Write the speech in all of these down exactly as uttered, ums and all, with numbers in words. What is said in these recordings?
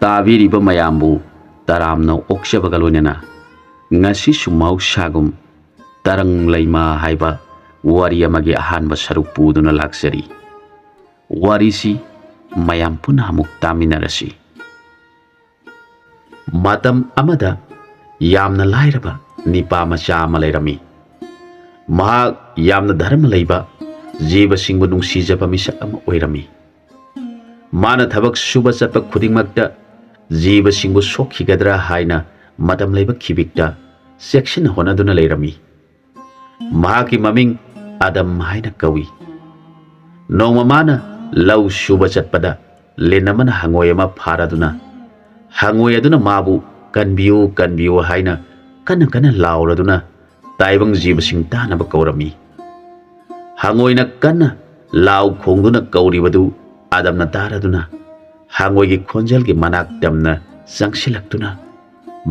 ꯇꯥꯕꯤꯔꯤꯕ ꯃꯌꯥꯝꯕꯨ ꯇꯔꯥꯝꯅ ꯑꯣꯛꯆꯕꯒ ꯂꯣꯏꯅꯅ ꯉꯁꯤꯁꯨ ꯃꯍꯧꯁꯥꯒꯨꯝ ꯇꯔꯪ ꯂꯩꯃ ꯍꯥꯏꯕ ꯋꯥꯔꯤ ꯑꯃꯒꯤ ꯑꯍꯥꯟꯕ ꯁꯔꯨꯛ ꯄꯨꯗꯨꯅ ꯂꯥꯛꯆꯔꯤ꯫ ꯋꯥꯔꯤꯁꯤ ꯃꯌꯥꯝ ꯄꯨꯟꯅ ꯑꯃꯨꯛ ꯇꯥꯃꯤꯟꯅꯔꯁꯤ꯫ ꯃꯇꯝ ꯑꯃꯗ ꯌꯥꯝꯅ ꯂꯥꯏꯔꯕ ꯅꯤꯄꯥ ꯃꯆꯥ ꯑꯃ ꯂꯩꯔꯝꯃꯤ꯫ ꯃꯍꯥꯛ ꯌꯥꯝꯅ ꯙꯔꯃ ꯂꯩꯕ, ꯖꯤꯕꯁꯤꯡꯕꯨ ꯅꯨꯡꯁꯤꯖꯕ ꯃꯤꯁꯛ ꯑꯃ ꯑꯣꯏꯔꯝꯃꯤ꯫ ꯃꯥꯅ ꯊꯕꯛ ꯁꯨꯕ ꯆꯠꯄ ꯈꯨꯗꯤꯡꯃꯛꯇ ꯖꯤꯕꯁꯤꯡꯕꯨ ꯁꯣꯛꯈꯤꯒꯗ꯭ꯔꯥ ꯍꯥꯏꯅ ꯃꯇꯝ ꯂꯩꯕ ꯈꯤꯕꯤꯛꯇ ꯆꯦꯛꯁꯤꯟꯅ ꯍꯣꯠꯅꯗꯨꯅ ꯂꯩꯔꯝꯃꯤ꯫ ꯃꯍꯥꯛꯀꯤ ꯃꯃꯤꯡ ꯑꯗꯝ ꯍꯥꯏꯅ ꯀꯧꯏ꯫ ꯅꯣꯡꯃ ꯃꯥꯅ ꯂꯧ ꯁꯨꯕ ꯆꯠꯄꯗ ꯂꯤꯟ ꯑꯃꯅ ꯍꯪꯉꯣꯏ ꯑꯃ ꯐꯥꯔꯗꯨꯅ, ꯍꯪꯉꯣꯏ ꯑꯗꯨꯅ ꯃꯥꯕꯨ "ꯀꯟꯕꯤꯌꯨ, ꯀꯟꯕꯤꯌꯨ" ꯍꯥꯏꯅ ꯀꯟꯅ ꯀꯟꯅ ꯂꯥꯎꯔꯗꯨꯅ ꯇꯥꯏꯕꯪ ꯖꯤꯕꯁꯤꯡ ꯇꯥꯅꯕ ꯀꯧꯔꯝꯃꯤ꯫ ꯍꯪꯉꯣꯏꯅ ꯀꯟꯅ ꯂꯥꯎ ꯈꯣꯡꯗꯨꯅ ꯀꯧꯔꯤꯕꯗꯨ ꯑꯗꯝꯅ ꯇꯥꯔꯗꯨꯅ, ꯍꯪꯉꯣꯏꯒꯤ ꯈꯣꯟꯖꯦꯜꯒꯤ ꯃꯅꯥꯛ ꯇꯝꯅ ꯆꯪꯁꯤꯜꯂꯛꯇꯨꯅ,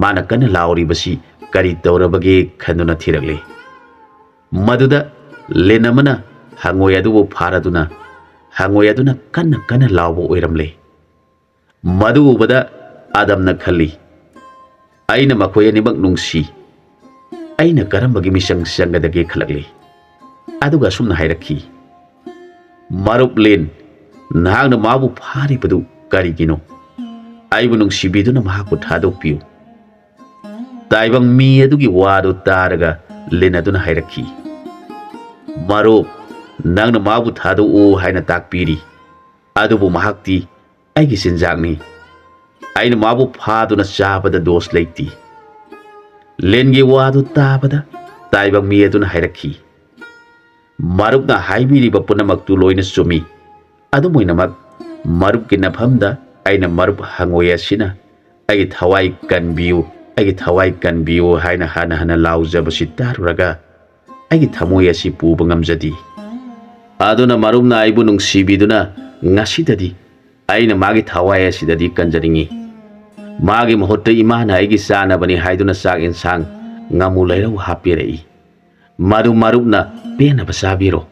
ꯃꯥꯅ ꯀꯟꯅ ꯂꯥꯎꯔꯤꯕꯁꯤ ꯀꯔꯤ ꯇꯧꯔꯕꯒꯦ ꯈꯟꯗꯨꯅ ꯊꯤꯔꯛꯂꯦ꯫ ꯃꯗꯨꯗ ꯂꯤꯟ ꯑꯃꯅ ꯍꯪꯉꯣꯏ ꯑꯗꯨꯕꯨ ꯐꯥꯔꯗꯨꯅ, ꯍꯪꯉꯣꯏ ꯑꯗꯨꯅ ꯀꯟꯅ ꯀꯟꯅ ꯂꯥꯎꯕ ꯑꯣꯏꯔꯝꯂꯦ꯫ ꯃꯗꯨ ꯎꯕꯗ ꯑꯗꯝꯅ ꯈꯜꯂꯤ, "ꯑꯩꯅ ꯃꯈꯣꯏ ꯑꯅꯤꯃꯛ ꯅꯨꯡꯁꯤ꯫ ꯑꯩꯅ ꯀꯔꯝꯕꯒꯤ ꯃꯤꯆꯪ ꯆꯪꯒꯗꯒꯦ?" ꯈꯜꯂꯛꯂꯤ꯫ ꯑꯗꯨꯒ ꯑꯁꯨꯝꯅ ꯍꯥꯏꯔꯛꯈꯤ, "ꯃꯔꯨꯞ ꯂꯤꯟ, ꯅꯍꯥꯛꯅ ꯃꯥꯕꯨ ꯐꯥꯔꯤꯕꯗꯨ ꯀꯔꯤꯒꯤꯅꯣ? ꯑꯩꯕꯨ ꯅꯨꯡꯁꯤꯕꯤꯗꯨꯅ ꯃꯍꯥꯛꯄꯨ ꯊꯥꯗꯣꯛꯄꯤꯌꯨ꯫" ꯇꯥꯏꯕꯪ ꯃꯤ ꯑꯗꯨꯒꯤ ꯋꯥꯗꯨ ꯇꯥꯔꯒ ꯂꯤꯟ ꯑꯗꯨꯅ ꯍꯥꯏꯔꯛꯈꯤ, "ꯃꯔꯨꯞ, ꯅꯪꯅ ꯃꯥꯕꯨ ꯊꯥꯗꯣꯛꯎ ꯍꯥꯏꯅ ꯇꯥꯛꯄꯤꯔꯤ, ꯑꯗꯨꯕꯨ ꯃꯍꯥꯛꯇꯤ ꯑꯩꯒꯤ ꯆꯤꯟꯖꯥꯛꯅꯤ꯫ ꯑꯩꯅ ꯃꯥꯕꯨ ꯐꯥꯗꯨꯅ ꯆꯥꯕꯗ ꯗꯣꯁ ꯂꯩꯇꯦ꯫" ꯂꯤꯟꯒꯤ ꯋꯥꯗꯨ ꯇꯥꯕꯗ ꯇꯥꯏꯕꯪ ꯃꯤ ꯑꯗꯨꯅ ꯍꯥꯏꯔꯛꯈꯤ, "ꯃꯔꯨꯞꯅ ꯍꯥꯏꯕꯤꯔꯤꯕ ꯄꯨꯝꯅꯃꯛꯇꯨ ꯂꯣꯏꯅ ꯆꯨꯝꯃꯤ꯫ ꯑꯗꯨꯝ ꯑꯣꯏꯅꯃꯛ, ꯃꯔꯨꯞꯀꯤ ꯅꯐꯝꯗ ꯑꯩꯅ ꯃꯔꯨꯞ ꯍꯪꯉꯣꯏ ꯑꯁꯤꯅ 'ꯑꯩꯒꯤ ꯊꯋꯥꯏ ꯀꯟꯕꯤꯌꯨ, ꯑꯩꯒꯤ ꯊꯋꯥꯏ ꯀꯟꯕꯤꯌꯨ' ꯍꯥꯏꯅ ꯍꯟꯅ ꯍꯟꯅ ꯂꯥꯎꯖꯕꯁꯤ ꯇꯥꯔꯨꯔꯒ ꯑꯩꯒꯤ ꯊꯃꯣꯏ ꯑꯁꯤ ꯄꯨꯕ ꯉꯝꯖꯗꯦ꯫ ꯑꯗꯨꯅ ꯃꯔꯨꯞꯅ ꯑꯩꯕꯨ ꯅꯨꯡꯁꯤꯕꯤꯗꯨꯅ ꯉꯁꯤꯗꯗꯤ ꯑꯩꯅ ꯃꯥꯒꯤ ꯊꯋꯥꯏ ꯑꯁꯤꯗꯗꯤ ꯀꯟꯖꯅꯤꯡꯏ꯫ ꯃꯥꯒꯤ ꯃꯍꯨꯠꯇ ꯏꯃꯥꯅ ꯑꯩꯒꯤ ꯆꯥꯅꯕꯅꯤ ꯍꯥꯏꯗꯨꯅ ꯆꯥꯛ ꯌꯦꯟꯁꯥꯡ, ꯉꯥꯃꯨ ꯂꯩꯔꯧ ꯍꯥꯞꯄꯤꯔꯛꯏ꯫ ꯃꯗꯨ ꯃꯔꯨꯞꯅ ꯄꯦꯟꯅꯕ ꯆꯥꯕꯤꯔꯣ꯫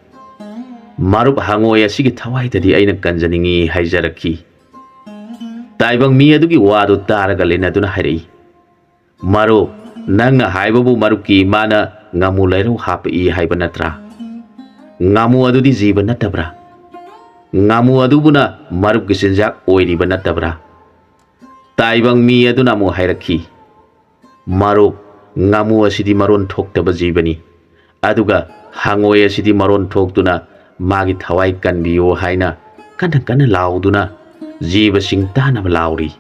ꯃꯔꯨꯞ ꯍꯪꯉꯣꯏ ꯑꯁꯤꯒꯤ ꯊꯋꯥꯏꯗꯗꯤ ꯑꯩꯅ ꯀꯟꯖꯅꯤꯡꯏ" ꯍꯥꯏꯖꯔꯛꯈꯤ꯫ ꯇꯥꯏꯕꯪ ꯃꯤ ꯑꯗꯨꯒꯤ ꯋꯥꯗꯨ ꯇꯥꯔꯒ ꯂꯤꯟ ꯑꯗꯨꯅ ꯍꯥꯏꯔꯛꯏ, "ꯃꯔꯨꯞ, ꯅꯪꯅ ꯍꯥꯏꯕꯕꯨ ꯃꯔꯨꯞꯀꯤ ꯏꯃꯥꯅ ꯉꯥꯃꯨ ꯂꯩꯔꯧ ꯍꯥꯞꯄꯛꯏ ꯍꯥꯏꯕ ꯅꯠꯇ꯭ꯔꯥ? ꯉꯥꯃꯨ ꯑꯗꯨꯗꯤ ꯖꯤꯕ ꯅꯠꯇꯕ꯭ꯔꯥ? ꯉꯥꯃꯨ ꯑꯗꯨꯕꯨꯅ ꯃꯔꯨꯞꯀꯤ ꯆꯤꯟꯖꯥꯛ ꯑꯣꯏꯔꯤꯕ ꯅꯠꯇꯕ꯭ꯔꯥ?" ꯇꯥꯏꯕꯪ ꯃꯤ ꯑꯗꯨꯅ ꯑꯃꯨꯛ ꯍꯥꯏꯔꯛꯈꯤ, "ꯃꯔꯨꯞ, ꯉꯥꯃꯨ ꯑꯁꯤꯗꯤ ꯃꯔꯣꯟ ꯊꯣꯛꯇꯕ ꯖꯤꯕꯅꯤ꯫ ꯑꯗꯨꯒ ꯍꯪꯉꯣꯏ ꯑꯁꯤꯗꯤ ꯃꯔꯣꯟ ꯊꯣꯛꯇꯨꯅ ꯃꯥꯒꯤ ꯊꯋꯥꯏ ꯀꯟꯕꯤꯌꯨ ꯍꯥꯏꯅ ꯀꯟꯅ ꯀꯟꯅ ꯂꯥꯎꯗꯨꯅ ꯖꯤꯕꯁꯤꯡ ꯇꯥꯅꯕ ꯂꯥꯎꯔꯤ꯫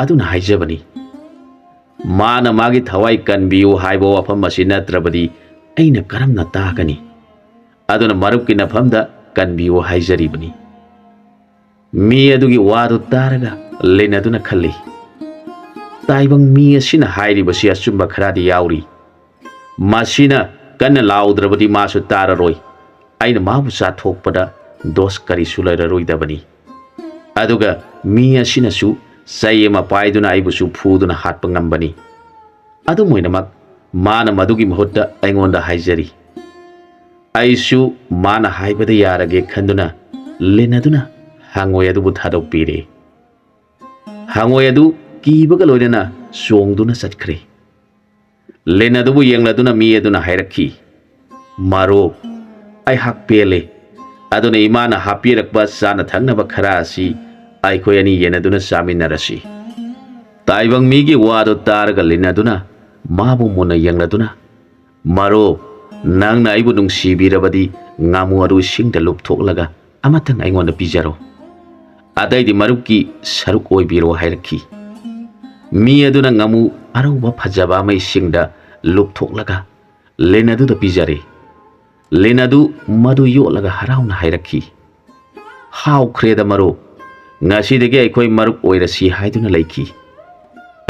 ꯑꯗꯨꯅ ꯍꯥꯏꯖꯕꯅꯤ꯫ ꯃꯥꯅ ꯃꯥꯒꯤ ꯊꯋꯥꯏ ꯀꯟꯕꯤꯌꯨ ꯍꯥꯏꯕ ꯋꯥꯐꯝ ꯑꯁꯤ ꯅꯠꯇ꯭ꯔꯕꯗꯤ ꯑꯩꯅ ꯀꯔꯝꯅ ꯇꯥꯒꯅꯤ? ꯑꯗꯨꯅ ꯃꯔꯨꯞꯀꯤ ꯅꯐꯝꯗ ꯀꯟꯕꯤꯌꯨ ꯍꯥꯏꯖꯔꯤꯕꯅꯤ꯫" ꯃꯤ ꯑꯗꯨꯒꯤ ꯋꯥꯗꯨ ꯇꯥꯔꯒ ꯂꯤꯟ ꯑꯗꯨꯅ ꯈꯜꯂꯤ, "ꯇꯥꯏꯕꯪ ꯃꯤ ꯑꯁꯤꯅ ꯍꯥꯏꯔꯤꯕꯁꯤ ꯑꯆꯨꯝꯕ ꯈꯔꯗꯤ ꯌꯥꯎꯔꯤ꯫ ꯃꯁꯤꯅ ꯀꯟꯅ ꯂꯥꯎꯗ꯭ꯔꯕꯗꯤ ꯃꯥꯁꯨ ꯇꯥꯔꯔꯣꯏ꯫ ꯑꯩꯅ ꯃꯥꯕꯨ ꯆꯥꯊꯣꯛꯄꯗ ꯗꯣꯁ ꯀꯔꯤꯁꯨ ꯂꯩꯔꯔꯣꯏꯗꯕꯅꯤ꯫ ꯑꯗꯨꯒ ꯃꯤ ꯑꯁꯤꯅꯁꯨ ꯆꯩ ꯑꯃ ꯄꯥꯏꯗꯨꯅ ꯑꯩꯕꯨꯁꯨ ꯐꯨꯗꯨꯅ ꯍꯥꯠꯄ ꯉꯝꯕꯅꯤ꯫ ꯑꯗꯨꯝ ꯑꯣꯏꯅꯃꯛ, ꯃꯥꯅ ꯃꯗꯨꯒꯤ ꯃꯍꯨꯠꯇ ꯑꯩꯉꯣꯟꯗ ꯍꯥꯏꯖꯔꯤ꯫" ꯑꯩꯁꯨ ꯃꯥꯅ ꯍꯥꯏꯕꯗ ꯌꯥꯔꯒꯦ ꯈꯟꯗꯨꯅ ꯂꯤꯟ ꯑꯗꯨꯅ ꯍꯪꯉꯣꯏ ꯑꯗꯨꯕꯨ ꯊꯥꯗꯣꯛꯄꯤꯔꯦ꯫ ꯍꯪꯉꯣꯏ ꯑꯗꯨ ꯀꯤꯕꯒ ꯂꯣꯏꯅꯅ ꯆꯣꯡꯗꯨꯅ ꯆꯠꯈ꯭ꯔꯦ꯫ ꯂꯤꯟ ꯑꯗꯨꯕꯨ ꯌꯦꯡꯂꯗꯨꯅ ꯃꯤ ꯑꯗꯨꯅ ꯍꯥꯏꯔꯛꯈꯤ, "ꯃꯔꯨꯞ, ꯑꯩꯍꯥꯛ ꯄꯦꯜꯂꯦ꯫ ꯑꯗꯨꯅ ꯏꯃꯥꯅ ꯍꯥꯞꯄꯤꯔꯛꯄ ꯆꯥꯅ ꯊꯛꯅꯕ ꯈꯔ ꯑꯁꯤ ꯑꯩꯈꯣꯏ ꯑꯅꯤ ꯌꯦꯟꯅꯗꯨꯅ ꯆꯥꯃꯤꯟꯅꯔꯁꯤ꯫" ꯇꯥꯏꯕꯪ ꯃꯤꯒꯤ ꯋꯥꯗꯨ ꯇꯥꯔꯒ ꯂꯤꯟ ꯑꯗꯨꯅ ꯃꯥꯕꯨ ꯃꯨꯟꯅ ꯌꯦꯡꯂꯗꯨꯅ, "ꯃꯔꯨꯞ, ꯅꯪꯅ ꯑꯩꯕꯨ ꯅꯨꯡꯁꯤꯕꯤꯔꯕꯗꯤ ꯉꯥꯃꯨ ꯑꯗꯨ ꯏꯁꯤꯡꯗ ꯂꯨꯞꯊꯣꯛꯂꯒ ꯑꯃꯇꯪ ꯑꯩꯉꯣꯟꯗ ꯄꯤꯖꯔꯣ꯫ ꯑꯇꯩꯗꯤ ꯃꯔꯨꯞꯀꯤ ꯁꯔꯨꯛ ꯑꯣꯏꯕꯤꯔꯣ," ꯍꯥꯏꯔꯛꯈꯤ꯫ ꯃꯤ ꯑꯗꯨꯅ ꯉꯥꯃꯨ ꯑꯔꯧꯕ ꯐꯖꯕ ꯑꯃ ꯏꯁꯤꯡꯗ ꯂꯨꯞꯊꯣꯛꯂꯒ ꯂꯤꯟ ꯑꯗꯨꯗ ꯄꯤꯖꯔꯦ꯫ ꯂꯤꯟ ꯑꯗꯨ ꯃꯗꯨ ꯌꯣꯠꯂꯒ ꯍꯔꯥꯎꯅ ꯍꯥꯏꯔꯛꯈꯤ, "ꯍꯥꯎꯈ꯭ꯔꯦꯗ ꯃꯔꯨꯞ, ꯉꯁꯤꯗꯒꯤ ꯑꯩꯈꯣꯏ ꯃꯔꯨꯞ ꯑꯣꯏꯔꯁꯤ" ꯍꯥꯏꯗꯨꯅ ꯂꯩꯈꯤ꯫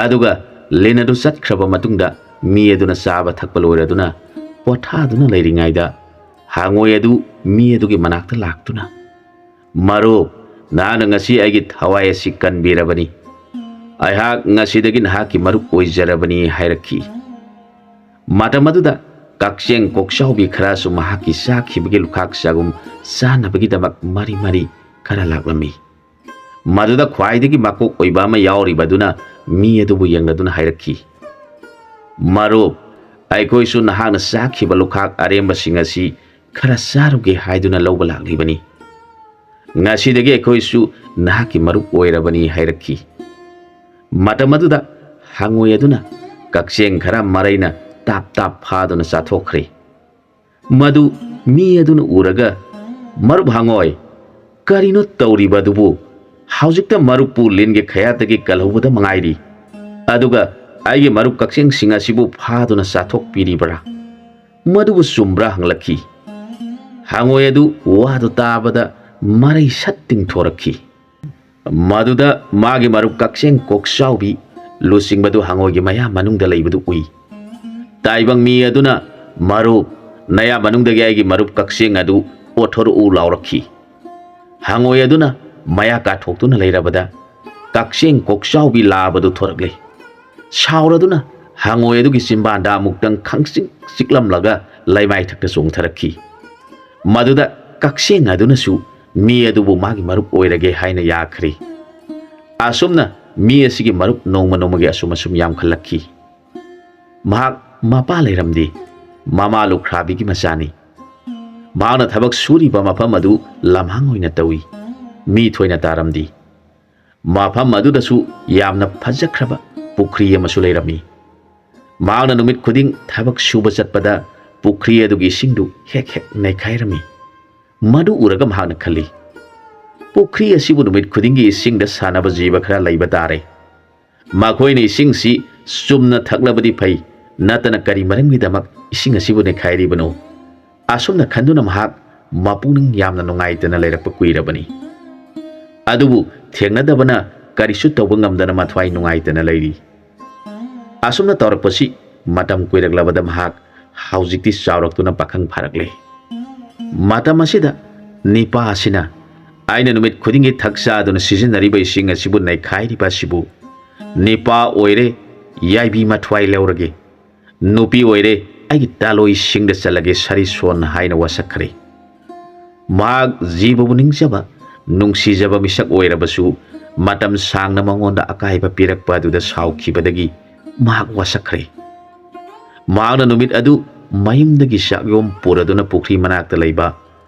ꯑꯗꯨꯒ ꯂꯤꯟ ꯑꯗꯨ ꯆꯠꯈ꯭ꯔꯕ ꯃꯇꯨꯡꯗ ꯃꯤ ꯑꯗꯨꯅ ꯆꯥꯕ ꯊꯛꯄ ꯂꯣꯏꯔꯗꯨꯅ ꯄꯣꯊꯥꯗꯨꯅ ꯂꯩꯔꯤꯉꯩꯗ ꯍꯪꯉꯣꯏ ꯑꯗꯨ ꯃꯤ ꯑꯗꯨꯒꯤ ꯃꯅꯥꯛꯇ ꯂꯥꯛꯇꯨꯅ, "ꯃꯔꯨꯞ, ꯅꯍꯥꯛꯅ ꯉꯁꯤ ꯑꯩꯒꯤ ꯊꯋꯥꯏ ꯑꯁꯤ ꯀꯟꯕꯤꯔꯕꯅꯤ꯫ ꯑꯩꯍꯥꯛ ꯉꯁꯤꯗꯒꯤ ꯅꯍꯥꯛꯀꯤ ꯃꯔꯨꯞ ꯑꯣꯏꯖꯔꯕꯅꯤ" ꯍꯥꯏꯔꯛꯈꯤ꯫ ꯃꯇꯝ ꯑꯗꯨꯗ ꯀꯛꯆꯦꯡ ꯀꯣꯛꯆꯥꯎꯕꯤ ꯈꯔꯁꯨ ꯃꯍꯥꯛꯀꯤ ꯆꯥꯈꯤꯕꯒꯤ ꯂꯨꯈꯥꯛ ꯆꯒꯨꯝ ꯆꯥꯅꯕꯒꯤꯗꯃꯛ ꯃꯔꯤ ꯃꯔꯤ ꯈꯔ ꯂꯥꯛꯂꯝꯃꯤ꯫ ꯃꯗꯨꯗ ꯈ꯭ꯋꯥꯏꯗꯒꯤ ꯃꯀꯣꯛ ꯑꯣꯏꯕ ꯑꯃ ꯌꯥꯎꯔꯤꯕ ꯑꯗꯨꯅ ꯃꯤ ꯑꯗꯨꯕꯨ ꯌꯦꯡꯂꯗꯨꯅ ꯍꯥꯏꯔꯛꯈꯤ, "ꯃꯔꯨꯞ, ꯑꯩꯈꯣꯏꯁꯨ ꯅꯍꯥꯛꯅ ꯆꯥꯈꯤꯕ ꯂꯨꯈꯥꯛ ꯑꯔꯦꯝꯕꯁꯤꯡ ꯑꯁꯤ ꯈꯔ ꯆꯥꯔꯨꯒꯦ ꯍꯥꯏꯗꯨꯅ ꯂꯧꯕ ꯂꯥꯛꯂꯤꯕꯅꯤ꯫ ꯉꯁꯤꯗꯒꯤ ꯑꯩꯈꯣꯏꯁꯨ ꯅꯍꯥꯛꯀꯤ ꯃꯔꯨꯞ ꯑꯣꯏꯔꯕꯅꯤ" ꯍꯥꯏꯔꯛꯈꯤ꯫ ꯃꯇꯝ ꯑꯗꯨꯗ ꯍꯪꯉꯣꯏ ꯑꯗꯨꯅ ꯀꯛꯆꯦꯡ ꯈꯔ ꯃꯔꯩꯅ ꯇꯥꯞ ꯇꯥꯞ ꯐꯥꯗꯨꯅ ꯆꯥꯊꯣꯛꯈ꯭ꯔꯦ꯫ ꯃꯗꯨ ꯃꯤ ꯑꯗꯨꯅ ꯎꯔꯒ, "ꯃꯔꯨꯞ ꯍꯪꯉꯣꯏ, ꯀꯔꯤꯅꯣ ꯇꯧꯔꯤꯕ ꯑꯗꯨꯕꯨ? ꯍꯧꯖꯤꯛꯇ ꯃꯔꯨꯞꯄꯨ ꯂꯤꯟꯒꯤ ꯈꯌꯥꯠꯇꯒꯤ ꯀꯜꯍꯧꯕꯗ ꯃꯉꯥꯏꯔꯤ, ꯑꯗꯨꯒ ꯑꯩꯒꯤ ꯃꯔꯨꯞ ꯀꯛꯆꯦꯡꯁꯤꯡ ꯑꯁꯤꯕꯨ ꯐꯥꯗꯨꯅ ꯆꯥꯊꯣꯛꯄꯤꯔꯤꯕ꯭ꯔꯥ? ꯃꯗꯨꯕꯨ ꯆꯨꯝꯕ꯭ꯔꯥ?" ꯍꯪꯂꯛꯈꯤ꯫ ꯍꯪꯉꯣꯏ ꯑꯗꯨ ꯋꯥꯗꯨ ꯇꯥꯕꯗ ꯃꯔꯩ ꯁꯠ ꯇꯤꯡꯊꯣꯔꯛꯈꯤ꯫ ꯃꯗꯨꯗ ꯃꯥꯒꯤ ꯃꯔꯨꯞ ꯀꯛꯆꯦꯡ ꯀꯣꯛꯆꯥꯎꯕꯤ ꯂꯨꯆꯤꯡꯕꯗꯨ ꯍꯪꯉꯣꯏꯒꯤ ꯃꯌꯥ ꯃꯅꯨꯡꯗ ꯂꯩꯕꯗꯨ ꯎꯏ꯫ ꯇꯥꯏꯕꯪ ꯃꯤ ꯑꯗꯨꯅ, "ꯃꯔꯨꯞ, ꯅꯌꯥ ꯃꯅꯨꯡꯗꯒꯤ ꯑꯩꯒꯤ ꯃꯔꯨꯞ ꯀꯛꯆꯦꯡ ꯑꯗꯨ ꯑꯣꯠꯊꯣꯔꯛꯎ" ꯂꯥꯎꯔꯛꯈꯤ꯫ ꯍꯪꯉꯣꯏ ꯑꯗꯨꯅ ꯃꯌꯥ ꯀꯥꯊꯣꯛꯇꯨꯅ ꯂꯩꯔꯕꯗ ꯀꯛꯆꯦꯡ ꯀꯣꯛꯆꯥꯎꯕꯤ ꯂꯥꯕꯗꯨ ꯊꯣꯔꯛꯂꯦ꯫ ꯁꯥꯎꯔꯗꯨꯅ ꯍꯪꯉꯣꯏ ꯑꯗꯨꯒꯤ ꯆꯤꯝꯕꯥꯟꯗ ꯑꯃꯨꯛꯇꯪ ꯈꯪꯆꯤꯛ ꯆꯤꯛꯂꯝꯂꯒ ꯂꯩꯃꯥꯏꯊꯛꯇ ꯆꯣꯡꯊꯔꯛꯈꯤ꯫ ꯃꯗꯨꯗ ꯀꯛꯆꯦꯡ ꯑꯗꯨꯅꯁꯨ ꯃꯤ ꯑꯗꯨꯕꯨ ꯃꯥꯒꯤ ꯃꯔꯨꯞ ꯑꯣꯏꯔꯒꯦ ꯍꯥꯏꯅ ꯌꯥꯈ꯭ꯔꯦ꯫ ꯑꯁꯨꯝꯅ ꯃꯤ ꯑꯁꯤꯒꯤ ꯃꯔꯨꯞ ꯅꯣꯡꯃ ꯅꯣꯡꯃꯒꯤ ꯑꯁꯨꯝ ꯑꯁꯨꯝ ꯌꯥꯝꯈꯠꯂꯛꯈꯤ꯫ ꯃꯍꯥꯛ ꯃꯄꯥ ꯂꯩꯔꯝꯗꯦ꯫ ꯃꯃꯥ ꯂꯨꯈ꯭ꯔꯥꯕꯤꯒꯤ ꯃꯆꯥꯅꯤ꯫ ꯃꯍꯥꯛꯅ ꯊꯕꯛ ꯁꯨꯔꯤꯕ ꯃꯐꯝ ꯑꯗꯨ ꯂꯝꯍꯥꯡ ꯑꯣꯏꯅ ꯇꯧꯏ꯫ ꯃꯤ ꯊꯣꯏꯅ ꯇꯥꯔꯝꯗꯦ꯫ ꯃꯐꯝ ꯑꯗꯨꯗꯁꯨ ꯌꯥꯝꯅ ꯐꯖꯈ꯭ꯔꯕ ꯄꯨꯈ꯭ꯔꯤ ꯑꯃꯁꯨ ꯂꯩꯔꯝꯃꯤ꯫ ꯃꯍꯥꯛꯅ ꯅꯨꯃꯤꯠ ꯈꯨꯗꯤꯡ ꯊꯕꯛ ꯁꯨꯕ ꯆꯠꯄꯗ ꯄꯨꯈ꯭ꯔꯤ ꯑꯗꯨꯒꯤ ꯏꯁꯤꯡꯗꯨ ꯍꯦꯛ ꯍꯦꯛ ꯅꯩꯈꯥꯏꯔꯝꯃꯤ꯫ ꯃꯗꯨ ꯎꯔꯒ ꯃꯍꯥꯛꯅ ꯈꯜꯂꯤ, "ꯄꯨꯈ꯭ꯔꯤ ꯑꯁꯤꯕꯨ ꯅꯨꯃꯤꯠ ꯈꯨꯗꯤꯡꯒꯤ ꯏꯁꯤꯡꯗ ꯁꯥꯟꯅꯕ ꯖꯤꯕ ꯈꯔ ꯂꯩꯕ ꯇꯥꯔꯦ꯫ ꯃꯈꯣꯏꯅ ꯏꯁꯤꯡꯁꯤ ꯆꯨꯝꯅ ꯊꯛꯂꯕꯗꯤ ꯐꯩ, ꯅꯠꯇꯅ ꯀꯔꯤ ꯃꯔꯝꯒꯤꯗꯃꯛ ꯏꯁꯤꯡ ꯑꯁꯤꯕꯨ ꯅꯩꯈꯥꯏꯔꯤꯕꯅꯣ?" ꯑꯁꯨꯝꯅ ꯈꯟꯗꯨꯅ ꯃꯍꯥꯛ ꯃꯄꯨꯛꯅꯤꯡ ꯌꯥꯝꯅ ꯅꯨꯡꯉꯥꯏꯇꯅ ꯂꯩꯔꯛꯄ ꯀꯨꯏꯔꯕꯅꯤ꯫ ꯑꯗꯨꯕꯨ ꯊꯦꯡꯅꯗꯕꯅ ꯀꯔꯤꯁꯨ ꯇꯧꯕ ꯉꯝꯗꯅ ꯃꯊ꯭ꯋꯥꯏ ꯅꯨꯡꯉꯥꯏꯇꯅ ꯂꯩꯔꯤ꯫ ꯑꯁꯨꯝꯅ ꯇꯧꯔꯛꯄꯁꯤ ꯃꯇꯝ ꯀꯨꯏꯔꯛꯂꯕꯗ ꯃꯍꯥꯛ ꯍꯧꯖꯤꯛꯇꯤ ꯆꯥꯎꯔꯛꯇꯨꯅ ꯄꯥꯈꯪ ꯐꯥꯔꯛꯂꯦ꯫ ꯃꯇꯝ ꯑꯁꯤꯗ ꯅꯤꯄꯥ ꯑꯁꯤꯅ, "ꯑꯩꯅ ꯅꯨꯃꯤꯠ ꯈꯨꯗꯤꯡꯒꯤ ꯊꯛ ꯆꯥꯗꯨꯅ ꯁꯤꯖꯤꯟꯅꯔꯤꯕ ꯏꯁꯤꯡ ꯑꯁꯤꯕꯨ ꯅꯩꯈꯥꯏꯔꯤꯕ ꯑꯁꯤꯕꯨ ꯅꯤꯄꯥ ꯑꯣꯏꯔꯦ, ꯌꯥꯏꯕꯤ ꯃꯊ꯭ꯋꯥꯏ ꯂꯧꯔꯒꯦ꯫ ꯅꯨꯄꯤ ꯑꯣꯏꯔꯦ, ꯑꯩꯒꯤ ꯇꯥꯂꯣꯏꯁꯤꯡꯗ ꯆꯠꯂꯒꯦ ꯁꯔꯤꯁꯣꯟ" ꯍꯥꯏꯅ ꯋꯥꯁꯛꯈ꯭ꯔꯦ꯫ ꯃꯍꯥꯛ ꯖꯤꯕꯕꯨ ꯅꯤꯡꯖꯕ, ꯅꯨꯡꯁꯤꯖꯕ ꯃꯤꯁꯛ ꯑꯣꯏꯔꯕꯁꯨ, ꯃꯇꯝ ꯁꯥꯡꯅ ꯃꯉꯣꯟꯗ ꯑꯀꯥꯏꯕ ꯄꯤꯔꯛꯄ ꯑꯗꯨꯗ ꯁꯥꯎꯈꯤꯕꯗꯒꯤ ꯃꯍꯥꯛ ꯋꯥꯁꯛꯈ꯭ꯔꯦ꯫ ꯃꯍꯥꯛꯅ ꯅꯨꯃꯤꯠ ꯑꯗꯨ ꯃꯌꯨꯝꯗꯒꯤ ꯆꯥꯛꯌꯣꯝ ꯄꯨꯔꯗꯨꯅ ꯄꯨꯈ꯭ꯔꯤ ꯃꯅꯥꯛꯇ ꯂꯩꯕ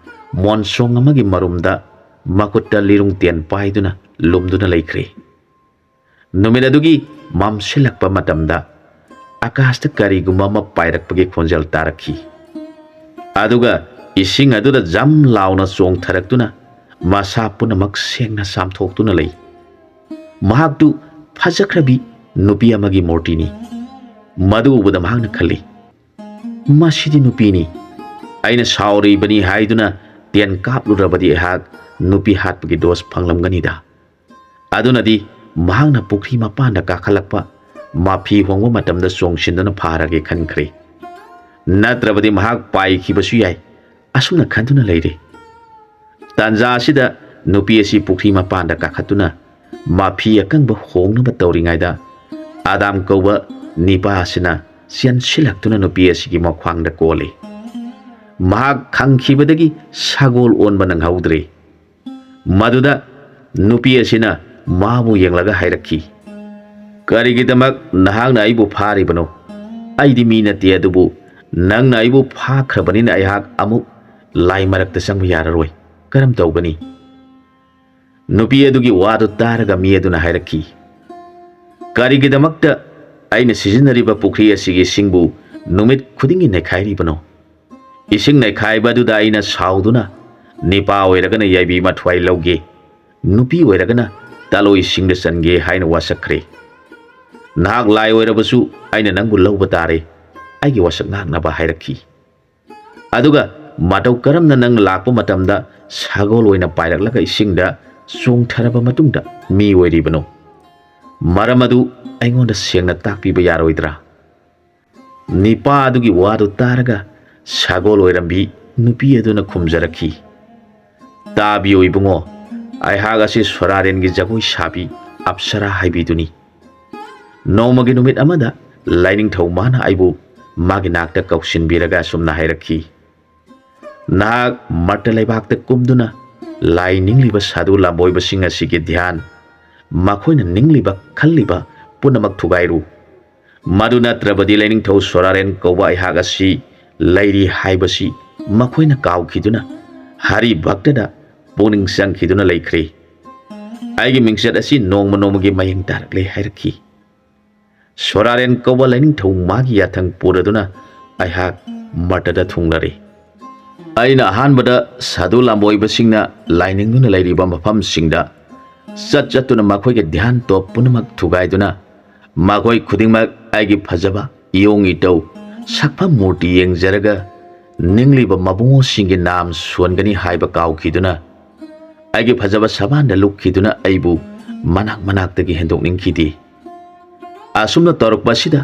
ꯃꯣꯟꯁꯣꯡ ꯑꯃꯒꯤ ꯃꯔꯨꯝꯗ ꯃꯈꯨꯠꯇ ꯂꯤꯔꯨꯡ ꯇꯦꯟ ꯄꯥꯏꯗꯨꯅ ꯂꯨꯝꯗꯨꯅ ꯂꯩꯈ꯭ꯔꯦ꯫ ꯅꯨꯃꯤꯠ ꯑꯗꯨꯒꯤ ꯃꯝꯁꯤꯜꯂꯛꯄ ꯃꯇꯝꯗ ꯑꯀꯥꯁꯇ ꯀꯔꯤꯒꯨꯝꯕ ꯑꯃ ꯄꯥꯏꯔꯛꯄꯒꯤ ꯈꯣꯟꯖꯦꯜ ꯇꯥꯔꯛꯈꯤ꯫ ꯑꯗꯨꯒ ꯏꯁꯤꯡ ꯑꯗꯨꯗ ꯖꯝ ꯂꯥꯎꯅ ꯆꯣꯡꯊꯔꯛꯇꯨꯅ ꯃꯁꯥ ꯄꯨꯝꯅꯃꯛ ꯁꯦꯡꯅ ꯆꯥꯝꯊꯣꯛꯇꯨꯅ ꯂꯩ꯫ ꯃꯍꯥꯛꯇꯨ ꯐꯖꯈ꯭ꯔꯕꯤ ꯅꯨꯄꯤ ꯑꯃꯒꯤ ꯃꯨꯔꯇꯤꯅꯤ꯫ ꯃꯗꯨ ꯎꯕꯗ ꯃꯍꯥꯛꯅ ꯈꯜꯂꯤ, "ꯃꯁꯤꯗꯤ ꯅꯨꯄꯤꯅꯤ꯫ ꯑꯩꯅ ꯁꯥꯎꯔꯤꯕꯅꯤ ꯍꯥꯏꯗꯨꯅ ꯇꯦꯟ ꯀꯥꯞꯂꯨꯔꯕꯗꯤ ꯑꯩꯍꯥꯛ ꯅꯨꯄꯤ ꯍꯥꯠꯄꯒꯤ ꯗꯣꯁ ꯐꯪꯂꯝꯒꯅꯤꯗ"꯫ ꯑꯗꯨꯅꯗꯤ ꯃꯍꯥꯛꯅ ꯄꯨꯈ꯭ꯔꯤ ꯃꯄꯥꯟꯗ ꯀꯥꯈꯠꯂꯛꯄ ꯃꯐꯤ ꯍꯣꯡꯕ ꯃꯇꯝꯗ ꯆꯣꯡꯁꯤꯟꯗꯨꯅ ꯐꯥꯔꯒꯦ ꯈꯟꯈ꯭ꯔꯦ꯫ ꯅꯠꯇ꯭ꯔꯕꯗꯤ ꯃꯍꯥꯛ ꯄꯥꯏꯈꯤꯕꯁꯨ ꯌꯥꯏ, ꯑꯁꯨꯝꯅ ꯈꯟꯗꯨꯅ ꯂꯩꯔꯦ꯫ ꯇꯥꯟꯖꯥ ꯑꯁꯤꯗ ꯅꯨꯄꯤ ꯑꯁꯤ ꯄꯨꯈ꯭ꯔꯤ ꯃꯄꯥꯟꯗ ꯀꯥꯈꯠꯇꯨꯅ ꯃꯐꯤ ꯑꯀꯪꯕ ꯍꯣꯡꯅꯕ ꯇꯧꯔꯤꯉꯩꯗ, ꯑꯗꯥꯝ ꯀꯧꯕ ꯅꯤꯄꯥ ꯑꯁꯤꯅ ꯆꯦꯟꯁꯤꯜꯂꯛꯇꯨꯅ ꯅꯨꯄꯤ ꯑꯁꯤꯒꯤ ꯃꯈ꯭ꯋꯥꯡꯗ ꯀꯣꯜꯂꯤ꯫ ꯃꯍꯥꯛ ꯈꯪꯈꯤꯕꯗꯒꯤ ꯁꯒꯣꯜ ꯑꯣꯟꯕ ꯅꯪꯍꯧꯗ꯭ꯔꯦ꯫ ꯃꯗꯨꯗ ꯅꯨꯄꯤ ꯑꯁꯤꯅ ꯃꯥꯕꯨ ꯌꯦꯡꯂꯒ ꯍꯥꯏꯔꯛꯈꯤ, "ꯀꯔꯤꯒꯤꯗꯃꯛ ꯅꯍꯥꯛꯅ ꯑꯩꯕꯨ ꯐꯥꯔꯤꯕꯅꯣ? ꯑꯩꯗꯤ ꯃꯤ ꯅꯠꯇꯦ, ꯑꯗꯨꯕꯨ ꯅꯪꯅ ꯑꯩꯕꯨ ꯐꯥꯈ꯭ꯔꯕꯅꯤꯅ ꯑꯩꯍꯥꯛ ꯑꯃꯨꯛ ꯂꯥꯏ ꯃꯔꯛꯇ ꯆꯪꯕ ꯌꯥꯔꯔꯣꯏ꯫ ꯀꯔꯝ ꯇꯧꯒꯅꯤ?" ꯅꯨꯄꯤ ꯑꯗꯨꯒꯤ ꯋꯥꯗꯨ ꯇꯥꯔꯒ ꯃꯤ ꯑꯗꯨꯅ ꯍꯥꯏꯔꯛꯈꯤ, "ꯀꯔꯤꯒꯤꯗꯃꯛꯇ ꯑꯩꯅ ꯁꯤꯖꯤꯟꯅꯔꯤꯕ ꯄꯨꯈ꯭ꯔꯤ ꯑꯁꯤꯒꯤ ꯏꯁꯤꯡꯕꯨ ꯅꯨꯃꯤꯠ ꯈꯨꯗꯤꯡꯒꯤ ꯅꯩꯈꯥꯏꯔꯤꯕꯅꯣ? ꯏꯁꯤꯡ ꯅꯩꯈꯥꯏꯕ ꯑꯗꯨꯗ ꯑꯩꯅ ꯁꯥꯎꯗꯨꯅ ꯅꯤꯄꯥ ꯑꯣꯏꯔꯒꯅ ꯌꯥꯏꯕꯤ ꯃꯊ꯭ꯋꯥꯏ ꯂꯧꯒꯦ, ꯅꯨꯄꯤ ꯑꯣꯏꯔꯒꯅ ꯇꯥꯂꯣꯏ ꯏꯁꯤꯡꯗ ꯆꯟꯒꯦ ꯍꯥꯏꯅ ꯋꯥꯁꯛꯈ꯭ꯔꯦ꯫ ꯅꯍꯥꯛ ꯂꯥꯏ ꯑꯣꯏꯔꯕꯁꯨ ꯑꯩꯅ ꯅꯪꯕꯨ ꯂꯧꯕ ꯇꯥꯔꯦ", ꯑꯩꯒꯤ ꯋꯥꯁꯛ ꯉꯥꯛꯅꯕ ꯍꯥꯏꯔꯛꯈꯤ꯫ "ꯑꯗꯨꯒ ꯃꯇꯧ ꯀꯔꯝꯅ ꯅꯪ ꯂꯥꯛꯄ ꯃꯇꯝꯗ ꯁꯒꯣꯜ ꯑꯣꯏꯅ ꯄꯥꯏꯔꯛꯂꯒ ꯏꯁꯤꯡꯗ ꯆꯣꯡꯊꯔꯕ ꯃꯇꯨꯡꯗ ꯃꯤ ꯑꯣꯏꯔꯤꯕꯅꯣ? ꯃꯔꯝ ꯑꯗꯨ ꯑꯩꯉꯣꯟꯗ ꯁꯦꯡꯅ ꯇꯥꯛꯄꯤꯕ ꯌꯥꯔꯣꯏꯗ꯭ꯔꯥ?" ꯅꯤꯄꯥ ꯑꯗꯨꯒꯤ ꯋꯥꯗꯨ ꯇꯥꯔꯒ ꯁꯒꯣꯜ ꯑꯣꯏꯔꯝꯕꯤ ꯅꯨꯄꯤ ꯑꯗꯨꯅ ꯈꯨꯝꯖꯔꯛꯈꯤ, "ꯇꯥꯕꯤꯌꯨ ꯏꯕꯨꯡꯉꯣ, ꯑꯩꯍꯥꯛ ꯑꯁꯤ ꯁꯣꯔꯥꯔꯦꯟꯒꯤ ꯖꯒꯣꯏ ꯁꯥꯕꯤ ꯑꯞꯁꯔꯥ ꯍꯥꯏꯕꯤꯗꯨꯅꯤ꯫ ꯅꯣꯡꯃꯒꯤ ꯅꯨꯃꯤꯠ ꯑꯃꯗ ꯂꯥꯏꯅꯤꯡꯊꯧ ꯃꯥꯅ ꯑꯩꯕꯨ ꯃꯥꯒꯤ ꯅꯥꯛꯇ ꯀꯧꯁꯤꯟꯕꯤꯔꯒ ꯑꯁꯨꯝꯅ ꯍꯥꯏꯔꯛꯈꯤ, ꯅꯍꯥꯛ ꯃꯔꯇ ꯂꯩꯕꯥꯛꯇ ꯀꯨꯝꯗꯨꯅ ꯂꯥꯏ ꯅꯤꯡꯂꯤꯕ ꯁꯥꯗꯨ ꯂꯥꯝꯕꯣꯏꯕꯁꯤꯡ ꯑꯁꯤꯒꯤ ꯙ꯭ꯌꯥꯟ, ꯃꯈꯣꯏꯅ ꯅꯤꯡꯂꯤꯕ ꯈꯜꯂꯤꯕ ꯄꯨꯝꯅꯃꯛ ꯊꯨꯒꯥꯏꯔꯨ꯫ ꯃꯗꯨ ꯅꯠꯇ꯭ꯔꯕꯗꯤ ꯂꯥꯏꯅꯤꯡꯊꯧ ꯁꯣꯔꯥꯔꯦꯟ ꯀꯧꯕ ꯑꯩꯍꯥꯛ ꯑꯁꯤ ꯂꯩꯔꯤ ꯍꯥꯏꯕꯁꯤ ꯃꯈꯣꯏꯅ ꯀꯥꯎꯈꯤꯗꯨꯅ ꯍꯔꯤ ꯚꯛꯇꯗ ꯄꯨꯛꯅꯤꯡ ꯆꯪꯈꯤꯗꯨꯅ ꯂꯩꯈ꯭ꯔꯦ꯫ ꯑꯩꯒꯤ ꯃꯤꯡꯆꯠ ꯑꯁꯤ ꯅꯣꯡꯃ ꯅꯣꯡꯃꯒꯤ ꯃꯌꯦꯡ ꯇꯥꯔꯛꯂꯦ ꯍꯥꯏꯔꯛꯈꯤ꯫ ꯁꯣꯔꯥꯔꯦꯟ ꯀꯧꯕ ꯂꯥꯏꯅꯤꯡꯊꯧ ꯃꯥꯒꯤ ꯌꯥꯊꯪ ꯄꯨꯔꯗꯨꯅ ꯑꯩꯍꯥꯛ ꯃꯔꯇꯗ ꯊꯨꯡꯂꯔꯦ꯫ ꯑꯩꯅ ꯑꯍꯥꯟꯕꯗ ꯁꯥꯗꯨ ꯂꯥꯝꯕꯣꯏꯕꯁꯤꯡꯅ ꯂꯥꯏꯅꯤꯡꯗꯨꯅ ꯂꯩꯔꯤꯕ ꯃꯐꯝꯁꯤꯡꯗ ꯆꯠ ꯆꯠꯇꯨꯅ ꯃꯈꯣꯏꯒꯤ ꯙ꯭ꯌꯥꯟ ꯇꯣꯞ ꯄꯨꯝꯅꯃꯛ ꯊꯨꯒꯥꯏꯗꯨꯅ ꯃꯈꯣꯏ ꯈꯨꯗꯤꯡꯃꯛ ꯑꯩꯒꯤ ꯐꯖꯕ ꯏꯌꯣꯡ ꯏꯇꯧ, ꯁꯛꯐꯝ ꯃꯨꯔꯇꯤ ꯌꯦꯡꯖꯔꯒ ꯅꯤꯡꯂꯤꯕ ꯃꯕꯨꯡꯉꯣꯁꯤꯡꯒꯤ ꯅꯥꯝ ꯁꯣꯟꯒꯅꯤ ꯍꯥꯏꯕ ꯀꯥꯎꯈꯤꯗꯨꯅ ꯑꯩꯒꯤ ꯐꯖꯕ ꯁꯕꯥꯟꯗ ꯂꯨꯞꯈꯤꯗꯨꯅ ꯑꯩꯕꯨ ꯃꯅꯥꯛ ꯃꯅꯥꯛꯇꯒꯤ ꯍꯦꯟꯗꯣꯛꯅꯤꯡꯈꯤꯗꯦ꯫ ꯑꯁꯨꯝꯅ ꯇꯧꯔꯛꯄ ꯑꯁꯤꯗ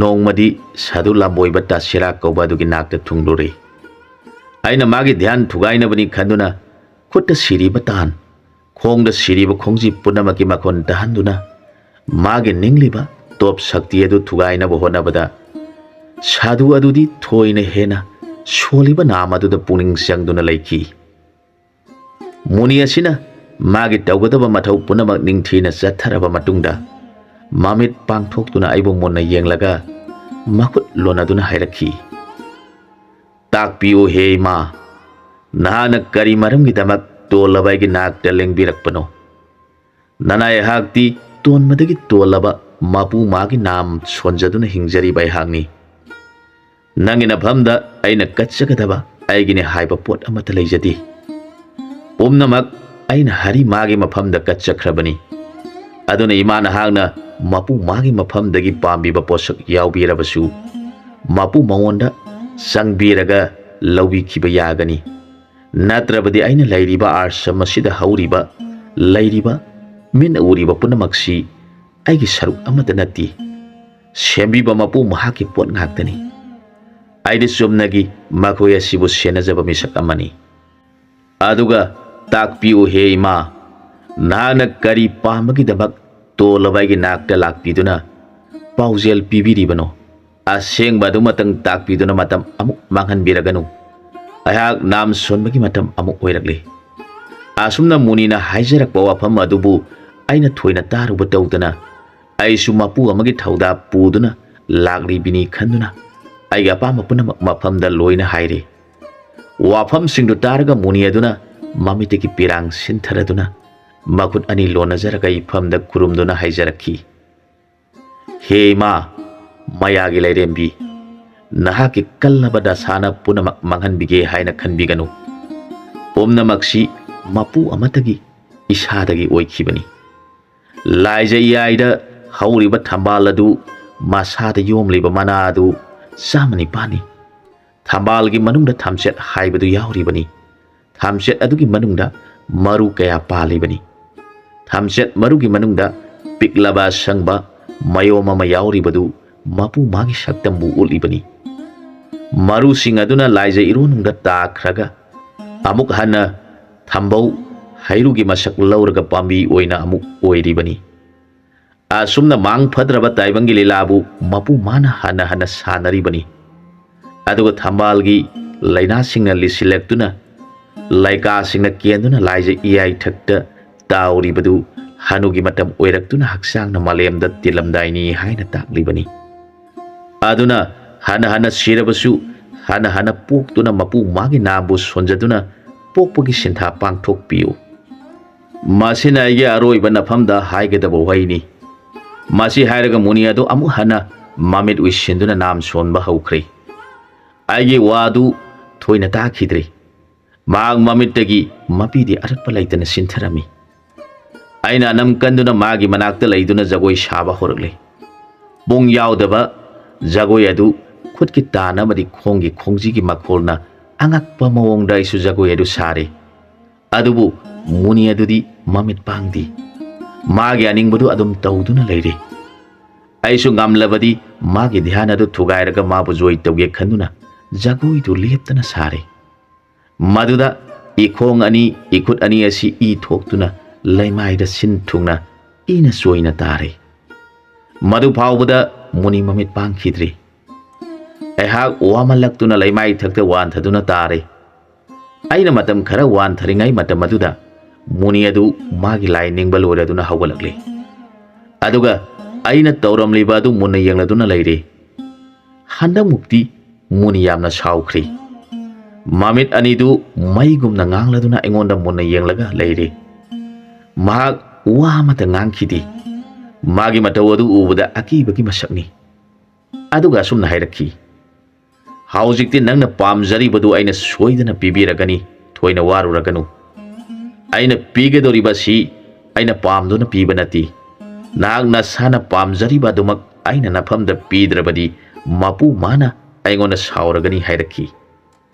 ꯅꯣꯡꯃꯗꯤ ꯁꯥꯗꯨ ꯂꯥꯝꯕꯣꯏꯕ ꯇꯥꯁꯤꯔꯥ ꯀꯧꯕ ꯑꯗꯨꯒꯤ ꯅꯥꯛꯇ ꯊꯨꯡꯂꯨꯔꯦ꯫ ꯑꯩꯅ ꯃꯥꯒꯤ ꯙ꯭ꯌꯥꯟ ꯊꯨꯒꯥꯏꯅꯕꯅꯤ ꯈꯟꯗꯨꯅ ꯈꯨꯠꯇ ꯁꯤꯔꯤꯕ ꯇꯥꯟ, ꯈꯣꯡꯗ ꯁꯤꯔꯤꯕ ꯈꯣꯡꯖꯤ ꯄꯨꯝꯅꯃꯛꯀꯤ ꯃꯈꯣꯟ ꯇꯥꯍꯟꯗꯨꯅ ꯃꯥꯒꯤ ꯅꯤꯡꯂꯤꯕ ꯇꯣꯞ ꯁꯛꯇꯤ ꯑꯗꯨ ꯊꯨꯒꯥꯏꯅꯕ ꯍꯣꯠꯅꯕꯗ ꯁꯥꯗꯨ ꯑꯗꯨꯗꯤ ꯊꯣꯏꯅ ꯍꯦꯟꯅ ꯁꯣꯜꯂꯤꯕ ꯅꯥꯝ ꯑꯗꯨꯗ ꯄꯨꯛꯅꯤꯡ ꯆꯪꯗꯨꯅ ꯂꯩꯈꯤ꯫ ꯃꯨꯅꯤ ꯑꯁꯤꯅ ꯃꯥꯒꯤ ꯇꯧꯒꯗꯕ ꯃꯊꯧ ꯄꯨꯝꯅꯃꯛ ꯅꯤꯡꯊꯤꯅ ꯆꯠꯊꯔꯕ ꯃꯇꯨꯡꯗ ꯃꯃꯤꯠ ꯄꯥꯡꯊꯣꯛꯇꯨꯅ ꯑꯩꯕꯨ ꯃꯨꯟꯅ ꯌꯦꯡꯂꯒ ꯃꯈꯨꯠ ꯂꯣꯟꯅꯗꯨꯅ ꯍꯥꯏꯔꯛꯈꯤ, "ꯇꯥꯛꯄꯤꯌꯨ ꯍꯦ ꯏꯃꯥ, ꯅꯍꯥꯛꯅ ꯀꯔꯤ ꯃꯔꯝꯒꯤꯗꯃꯛ ꯇꯣꯜꯂꯕ ꯑꯩꯒꯤ ꯅꯥꯛꯇ ꯂꯦꯡꯕꯤꯔꯛꯄꯅꯣ? ꯅꯅꯥꯏ ꯑꯩꯍꯥꯛꯇꯤ ꯇꯣꯟꯕꯗꯒꯤ ꯇꯣꯜꯂꯕ ꯃꯄꯨ ꯃꯥꯒꯤ ꯅꯥꯝ ꯁꯣꯟꯖꯗꯨꯅ ꯍꯤꯡꯖꯔꯤꯕ ꯑꯩꯍꯥꯛꯅꯤ꯫ ꯅꯪꯒꯤ ꯅꯐꯝꯗ ꯑꯩꯅ ꯀꯠꯆꯒꯗꯕ ꯑꯩꯒꯤꯅꯦ ꯍꯥꯏꯕ ꯄꯣꯠ ꯑꯃꯠꯇ ꯂꯩꯖꯗꯦ꯫ ꯄꯨꯝꯅꯃꯛ ꯑꯩꯅ ꯍꯔꯤ ꯃꯥꯒꯤ ꯃꯐꯝꯗ ꯀꯠꯆꯈ꯭ꯔꯕꯅꯤ꯫ ꯑꯗꯨꯅ ꯏꯃꯥ ꯅꯍꯥꯛꯅ ꯃꯄꯨ ꯃꯥꯒꯤ ꯃꯐꯝꯗꯒꯤ ꯄꯥꯝꯕꯤꯕ ꯄꯣꯠꯁꯛ ꯌꯥꯎꯕꯤꯔꯕꯁꯨ ꯃꯄꯨ ꯃꯉꯣꯟꯗ ꯆꯪꯕꯤꯔꯒ ꯂꯧꯕꯤꯈꯤꯕ ꯌꯥꯒꯅꯤ꯫ ꯅꯠꯇ꯭ꯔꯕꯗꯤ ꯑꯩꯅ ꯂꯩꯔꯤꯕ ꯑꯥꯁ꯭ꯔꯝ ꯑꯁꯤꯗ ꯍꯧꯔꯤꯕ, ꯂꯩꯔꯤꯕ, ꯃꯤꯠꯅ ꯎꯔꯤꯕ ꯄꯨꯝꯅꯃꯛꯁꯤ ꯑꯩꯒꯤ ꯁꯔꯨꯛ ꯑꯃꯠꯇ ꯅꯠꯇꯦ꯫ ꯁꯦꯝꯕꯤꯕ ꯃꯄꯨ ꯃꯍꯥꯛꯀꯤ ꯄꯣꯠ ꯉꯥꯛꯇꯅꯤ꯫ ꯑꯩꯗꯤ ꯆꯨꯝꯅꯒꯤ ꯃꯈꯣꯏ ꯑꯁꯤꯕꯨ ꯁꯦꯟꯅꯖꯕ ꯃꯤꯁꯛ ꯑꯃꯅꯤ꯫ ꯑꯗꯨꯒ ꯇꯥꯛꯄꯤꯌꯨ ꯍꯦ ꯏꯃꯥ, ꯅꯍꯥꯛꯅ ꯀꯔꯤ ꯄꯥꯝꯕꯒꯤꯗꯃꯛ ꯇꯣꯜꯂꯕ ꯑꯩꯒꯤ ꯅꯥꯛꯇ ꯂꯥꯛꯄꯤꯗꯨꯅ ꯄꯥꯎꯖꯦꯜ ꯄꯤꯕꯤꯔꯤꯕꯅꯣ? ꯑꯁꯦꯡꯕ ꯑꯗꯨꯃꯇꯪ ꯇꯥꯛꯄꯤꯗꯨꯅ ꯃꯇꯝ ꯑꯃꯨꯛ ꯃꯥꯡꯍꯟꯕꯤꯔꯒꯅꯨ꯫ ꯑꯩꯍꯥꯛ ꯅꯥꯝ ꯁꯣꯟꯕꯒꯤ ꯃꯇꯝ ꯑꯃꯨꯛ ꯑꯣꯏꯔꯛꯂꯦ꯫ ꯑꯁꯨꯝꯅ ꯃꯨꯅꯤꯅ ꯍꯥꯏꯖꯔꯛꯄ ꯋꯥꯐꯝ ꯑꯗꯨꯕꯨ ꯑꯩꯅ ꯊꯣꯏꯅ ꯇꯥꯔꯨꯕ ꯇꯧꯗꯅ, ꯑꯩꯁꯨ ꯃꯄꯨ ꯑꯃꯒꯤ ꯊꯧꯗꯥ ꯄꯨꯗꯨꯅ ꯂꯥꯛꯂꯤꯕꯅꯤ ꯈꯟꯗꯨꯅ, ꯑꯩꯒꯤ ꯑꯄꯥꯝꯕ ꯄꯨꯝꯅꯃꯛ ꯃꯐꯝꯗ ꯂꯣꯏꯅ ꯍꯥꯏꯔꯦ꯫ ꯋꯥꯐꯝꯁꯤꯡꯗꯨ ꯇꯥꯔꯒ ꯃꯨꯅꯤ ꯑꯗꯨꯅ ꯃꯃꯤꯠꯇꯒꯤ ꯄꯤꯔꯥꯡ ꯁꯤꯟꯊꯔꯗꯨꯅ, ꯃꯈꯨꯠ ꯑꯅꯤ ꯂꯣꯟꯅꯖꯔꯒ ꯏꯐꯝꯗ ꯈꯨꯔꯨꯝꯗꯨꯅ ꯍꯥꯏꯖꯔꯛꯈꯤ, "ꯍꯦ ꯏꯃꯥ, ꯃꯌꯥꯒꯤ ꯂꯥꯏꯔꯦꯝꯕꯤ, ꯅꯍꯥꯛꯀꯤ ꯀꯜꯂꯕ ꯗꯁꯥꯅ ꯄꯨꯝꯅꯃꯛ ꯃꯥꯡꯍꯟꯕꯤꯒꯦ ꯍꯥꯏꯅ ꯈꯟꯕꯤꯒꯅꯨ꯫ ꯄꯨꯝꯅꯃꯛꯁꯤ ꯃꯄꯨ ꯑꯃꯠꯇꯒꯤ, ꯏꯁꯥꯗꯒꯤ ꯑꯣꯏꯈꯤꯕꯅꯤ꯫ ꯂꯥꯏꯖ ꯏꯌꯥꯏꯗ ꯍꯧꯔꯤꯕ ꯊꯝꯕꯥꯜ ꯑꯗꯨ, ꯃꯁꯥꯗ ꯌꯣꯝꯂꯤꯕ ꯃꯅꯥ ꯑꯗꯨ ꯆꯥꯝꯃ ꯅꯤꯄꯥꯜꯅꯤ꯫ ꯊꯝꯕꯥꯜꯒꯤ ꯃꯅꯨꯡꯗ ꯊꯝꯆꯦꯠ ꯍꯥꯏꯕꯗꯨ ꯌꯥꯎꯔꯤꯕꯅꯤ꯫ ꯊꯝꯆꯦꯠ ꯑꯗꯨꯒꯤ ꯃꯅꯨꯡꯗ ꯃꯔꯨ ꯀꯌꯥ ꯄꯥꯜꯂꯤꯕꯅꯤ꯫ ꯊꯝꯆꯦꯠ ꯃꯔꯨꯒꯤ ꯃꯅꯨꯡꯗ ꯄꯤꯛꯂꯕ ꯑꯁꯪꯕ ꯃꯌꯣꯝ ꯑꯃ ꯌꯥꯎꯔꯤꯕꯗꯨ ꯃꯄꯨ ꯃꯥꯒꯤ ꯁꯛꯇꯝꯕꯨ ꯎꯠꯂꯤꯕꯅꯤ꯫ ꯃꯔꯨꯁꯤꯡ ꯑꯗꯨꯅ ꯂꯥꯏꯖ ꯏꯔꯣꯟꯅꯨꯡꯗ ꯇꯥꯈ꯭ꯔꯒ ꯑꯃꯨꯛ ꯍꯟꯅ ꯊꯝꯕꯧ ꯍꯩꯔꯨꯒꯤ ꯃꯁꯛ ꯂꯧꯔꯒ ꯄꯥꯝꯕꯤ ꯑꯣꯏꯅ ꯑꯃꯨꯛ ꯑꯣꯏꯔꯤꯕꯅꯤ꯫ ꯑꯁꯨꯝꯅ ꯃꯥꯡ ꯐꯗ꯭ꯔꯕ ꯇꯥꯏꯕꯪꯒꯤ ꯂꯤꯂꯥꯕꯨ ꯃꯄꯨ ꯃꯥꯅ ꯍꯟꯅ ꯍꯟꯅ ꯁꯥꯟꯅꯔꯤꯕꯅꯤ꯫ ꯑꯗꯨꯒ ꯊꯝꯕꯥꯜꯒꯤ ꯂꯩꯅꯥꯁꯤꯡꯅ ꯂꯤꯁꯤꯜꯂꯛꯇꯨꯅ, ꯂꯩꯀꯥꯁꯤꯡꯅ ꯀꯦꯟꯗꯨꯅ ꯂꯥꯏꯖ ꯏꯌꯥꯏꯊꯛꯇ ꯇꯥꯎꯔꯤꯕꯗꯨ ꯍꯅꯨꯒꯤ ꯃꯇꯝ ꯑꯣꯏꯔꯛꯇꯨꯅ ꯍꯛꯆꯥꯡꯅ ꯃꯥꯂꯦꯝꯗ ꯇꯤꯜꯂꯝꯗꯥꯏꯅꯤ ꯍꯥꯏꯅ ꯇꯥꯛꯂꯤꯕꯅꯤ꯫ ꯑꯗꯨꯅ ꯍꯟꯅ ꯍꯟꯅ ꯁꯤꯔꯕꯁꯨ ꯍꯟꯅ ꯍꯟꯅ ꯄꯣꯛꯇꯨꯅ ꯃꯄꯨ ꯃꯥꯒꯤ ꯅꯥꯝꯕꯨ ꯁꯣꯟꯖꯗꯨꯅ ꯄꯣꯛꯄꯒꯤ ꯁꯤꯟꯊꯥ ꯄꯥꯡꯊꯣꯛꯄꯤꯌꯨ꯫ ꯃꯁꯤꯅ ꯑꯩꯒꯤ ꯑꯔꯣꯏꯕ ꯅꯐꯝꯗ ꯍꯥꯏꯒꯗꯕ ꯋꯥꯍꯩꯅꯤ꯫" ꯃꯁꯤ ꯍꯥꯏꯔꯒ ꯃꯨꯅꯤ ꯑꯗꯨ ꯑꯃꯨꯛ ꯍꯟꯅ ꯃꯃꯤꯠ ꯎꯏꯁꯤꯟꯗꯨꯅ ꯅꯥꯝ ꯁꯣꯟꯕ ꯍꯧꯈ꯭ꯔꯦ꯫ ꯑꯩꯒꯤ ꯋꯥꯗꯨ ꯊꯣꯏꯅ ꯇꯥꯈꯤꯗ꯭ꯔꯦ꯫ ꯃꯍꯥꯛ ꯃꯃꯤꯠꯇꯒꯤ ꯃꯄꯤꯗꯤ ꯑꯔꯠꯄ ꯂꯩꯇꯅ ꯁꯤꯟꯊꯔꯝꯃꯤ꯫ ꯑꯩꯅ ꯑꯅꯝ ꯀꯟꯗꯨꯅ ꯃꯥꯒꯤ ꯃꯅꯥꯛꯇ ꯂꯩꯗꯨꯅ ꯖꯒꯣꯏ ꯁꯥꯕ ꯍꯧꯔꯛꯂꯦ꯫ ꯄꯨꯡ ꯌꯥꯎꯗꯕ ꯖꯒꯣꯏ ꯑꯗꯨ ꯈꯨꯠꯀꯤ ꯇꯥꯟ ꯑꯃꯗꯤ ꯈꯣꯡꯒꯤ ꯈꯣꯡꯖꯤꯒꯤ ꯃꯈꯣꯜꯅ ꯑꯉꯛꯄ ꯃꯑꯣꯡꯗ ꯑꯩꯁꯨ ꯖꯒꯣꯏ ꯑꯗꯨ ꯁꯥꯔꯦ꯫ ꯑꯗꯨꯕꯨ ꯃꯨꯅꯤ ꯑꯗꯨꯗꯤ ꯃꯃꯤꯠ ꯄꯥꯡꯗꯦ꯫ ꯃꯥꯒꯤ ꯑꯅꯤꯡꯕꯗꯨ ꯑꯗꯨꯝ ꯇꯧꯗꯨꯅ ꯂꯩꯔꯦ꯫ ꯑꯩꯁꯨ ꯉꯝꯂꯕꯗꯤ ꯃꯥꯒꯤ ꯙ꯭ꯌꯥꯟ ꯑꯗꯨ ꯊꯨꯒꯥꯏꯔꯒ ꯃꯥꯕꯨ ꯖꯣꯏ ꯇꯧꯒꯦ ꯈꯟꯗꯨꯅ ꯖꯒꯣꯏꯗꯨ ꯂꯦꯞꯇꯅ ꯁꯥꯔꯦ꯫ ꯃꯗꯨꯗ ꯏꯈꯣꯡ ꯑꯅꯤ, ꯏꯈꯨꯠ ꯑꯅꯤ ꯑꯁꯤ ꯏ ꯊꯣꯛꯇꯨꯅ ꯂꯩꯃꯥꯏꯗ ꯁꯤꯟ ꯊꯨꯡꯅ ꯏꯅ ꯆꯣꯏꯅ ꯇꯥꯔꯦ꯫ ꯃꯗꯨ ꯐꯥꯎꯕꯗ ꯃꯨꯅꯤ ꯃꯃꯤꯠ ꯄꯥꯡꯈꯤꯗ꯭ꯔꯤ꯫ ꯑꯩꯍꯥꯛ ꯋꯥꯃꯜꯂꯛꯇꯨꯅ ꯂꯩꯃꯥꯏ ꯊꯛꯇ ꯋꯥꯟꯊꯗꯨꯅ ꯇꯥꯔꯦ꯫ ꯑꯩꯅ ꯃꯇꯝ ꯈꯔ ꯋꯥꯟꯊꯔꯤꯉꯩ ꯃꯇꯝ ꯑꯗꯨꯗ ꯃꯨꯅꯤ ꯑꯗꯨ ꯃꯥꯒꯤ ꯂꯥꯏ ꯅꯤꯡꯕ ꯂꯣꯏꯔꯗꯨꯅ ꯍꯧꯒꯠꯂꯛꯂꯤ꯫ ꯑꯗꯨꯒ ꯑꯩꯅ ꯇꯧꯔꯝꯂꯤꯕ ꯑꯗꯨ ꯃꯨꯟꯅ ꯌꯦꯡꯂꯗꯨꯅ ꯂꯩꯔꯤ꯫ ꯍꯟꯗꯛꯃꯨꯛꯇꯤ ꯃꯨꯅꯤ ꯌꯥꯝꯅ ꯁꯥꯎꯈ꯭ꯔꯤ꯫ ꯃꯃꯤꯠ ꯑꯅꯤꯗꯨ ꯃꯩꯒꯨꯝꯅ ꯉꯥꯡꯂꯗꯨꯅ ꯑꯩꯉꯣꯟꯗ ꯃꯨꯟꯅ ꯌꯦꯡꯂꯒ ꯂꯩꯔꯤ꯫ ꯃꯍꯥꯛ ꯋꯥ ꯑꯃꯠꯇ ꯉꯥꯡꯈꯤꯗꯦ꯫ ꯃꯥꯒꯤ ꯃꯇꯧ ꯑꯗꯨ ꯎꯕꯗ ꯑꯀꯤꯕꯒꯤ ꯃꯁꯛꯅꯤ꯫ ꯑꯗꯨꯒ ꯑꯁꯨꯝꯅ ꯍꯥꯏꯔꯛꯈꯤ, "ꯍꯧꯖꯤꯛꯇꯤ ꯅꯪꯅ ꯄꯥꯝꯖꯔꯤꯕꯗꯨ ꯑꯩꯅ ꯁꯣꯏꯗꯅ ꯄꯤꯕꯤꯔꯒꯅꯤ, ꯊꯣꯏꯅ ꯋꯥꯔꯨꯔꯒꯅꯨ꯫ ꯑꯩꯅ ꯄꯤꯒꯗꯧꯔꯤꯕ ꯑꯁꯤ ꯑꯩꯅ ꯄꯥꯝꯗꯨꯅ ꯄꯤꯕ ꯅꯠꯇꯦ꯫ ꯅꯍꯥꯛ ꯅꯁꯥꯅ ꯄꯥꯝꯖꯔꯤꯕ ꯑꯗꯨꯃꯛ ꯑꯩꯅ ꯅꯐꯝꯗ ꯄꯤꯗ꯭ꯔꯕꯗꯤ ꯃꯄꯨ ꯃꯥꯅ ꯑꯩꯉꯣꯟꯗ ꯁꯥꯎꯔꯒꯅꯤ" ꯍꯥꯏꯔꯛꯈꯤ꯫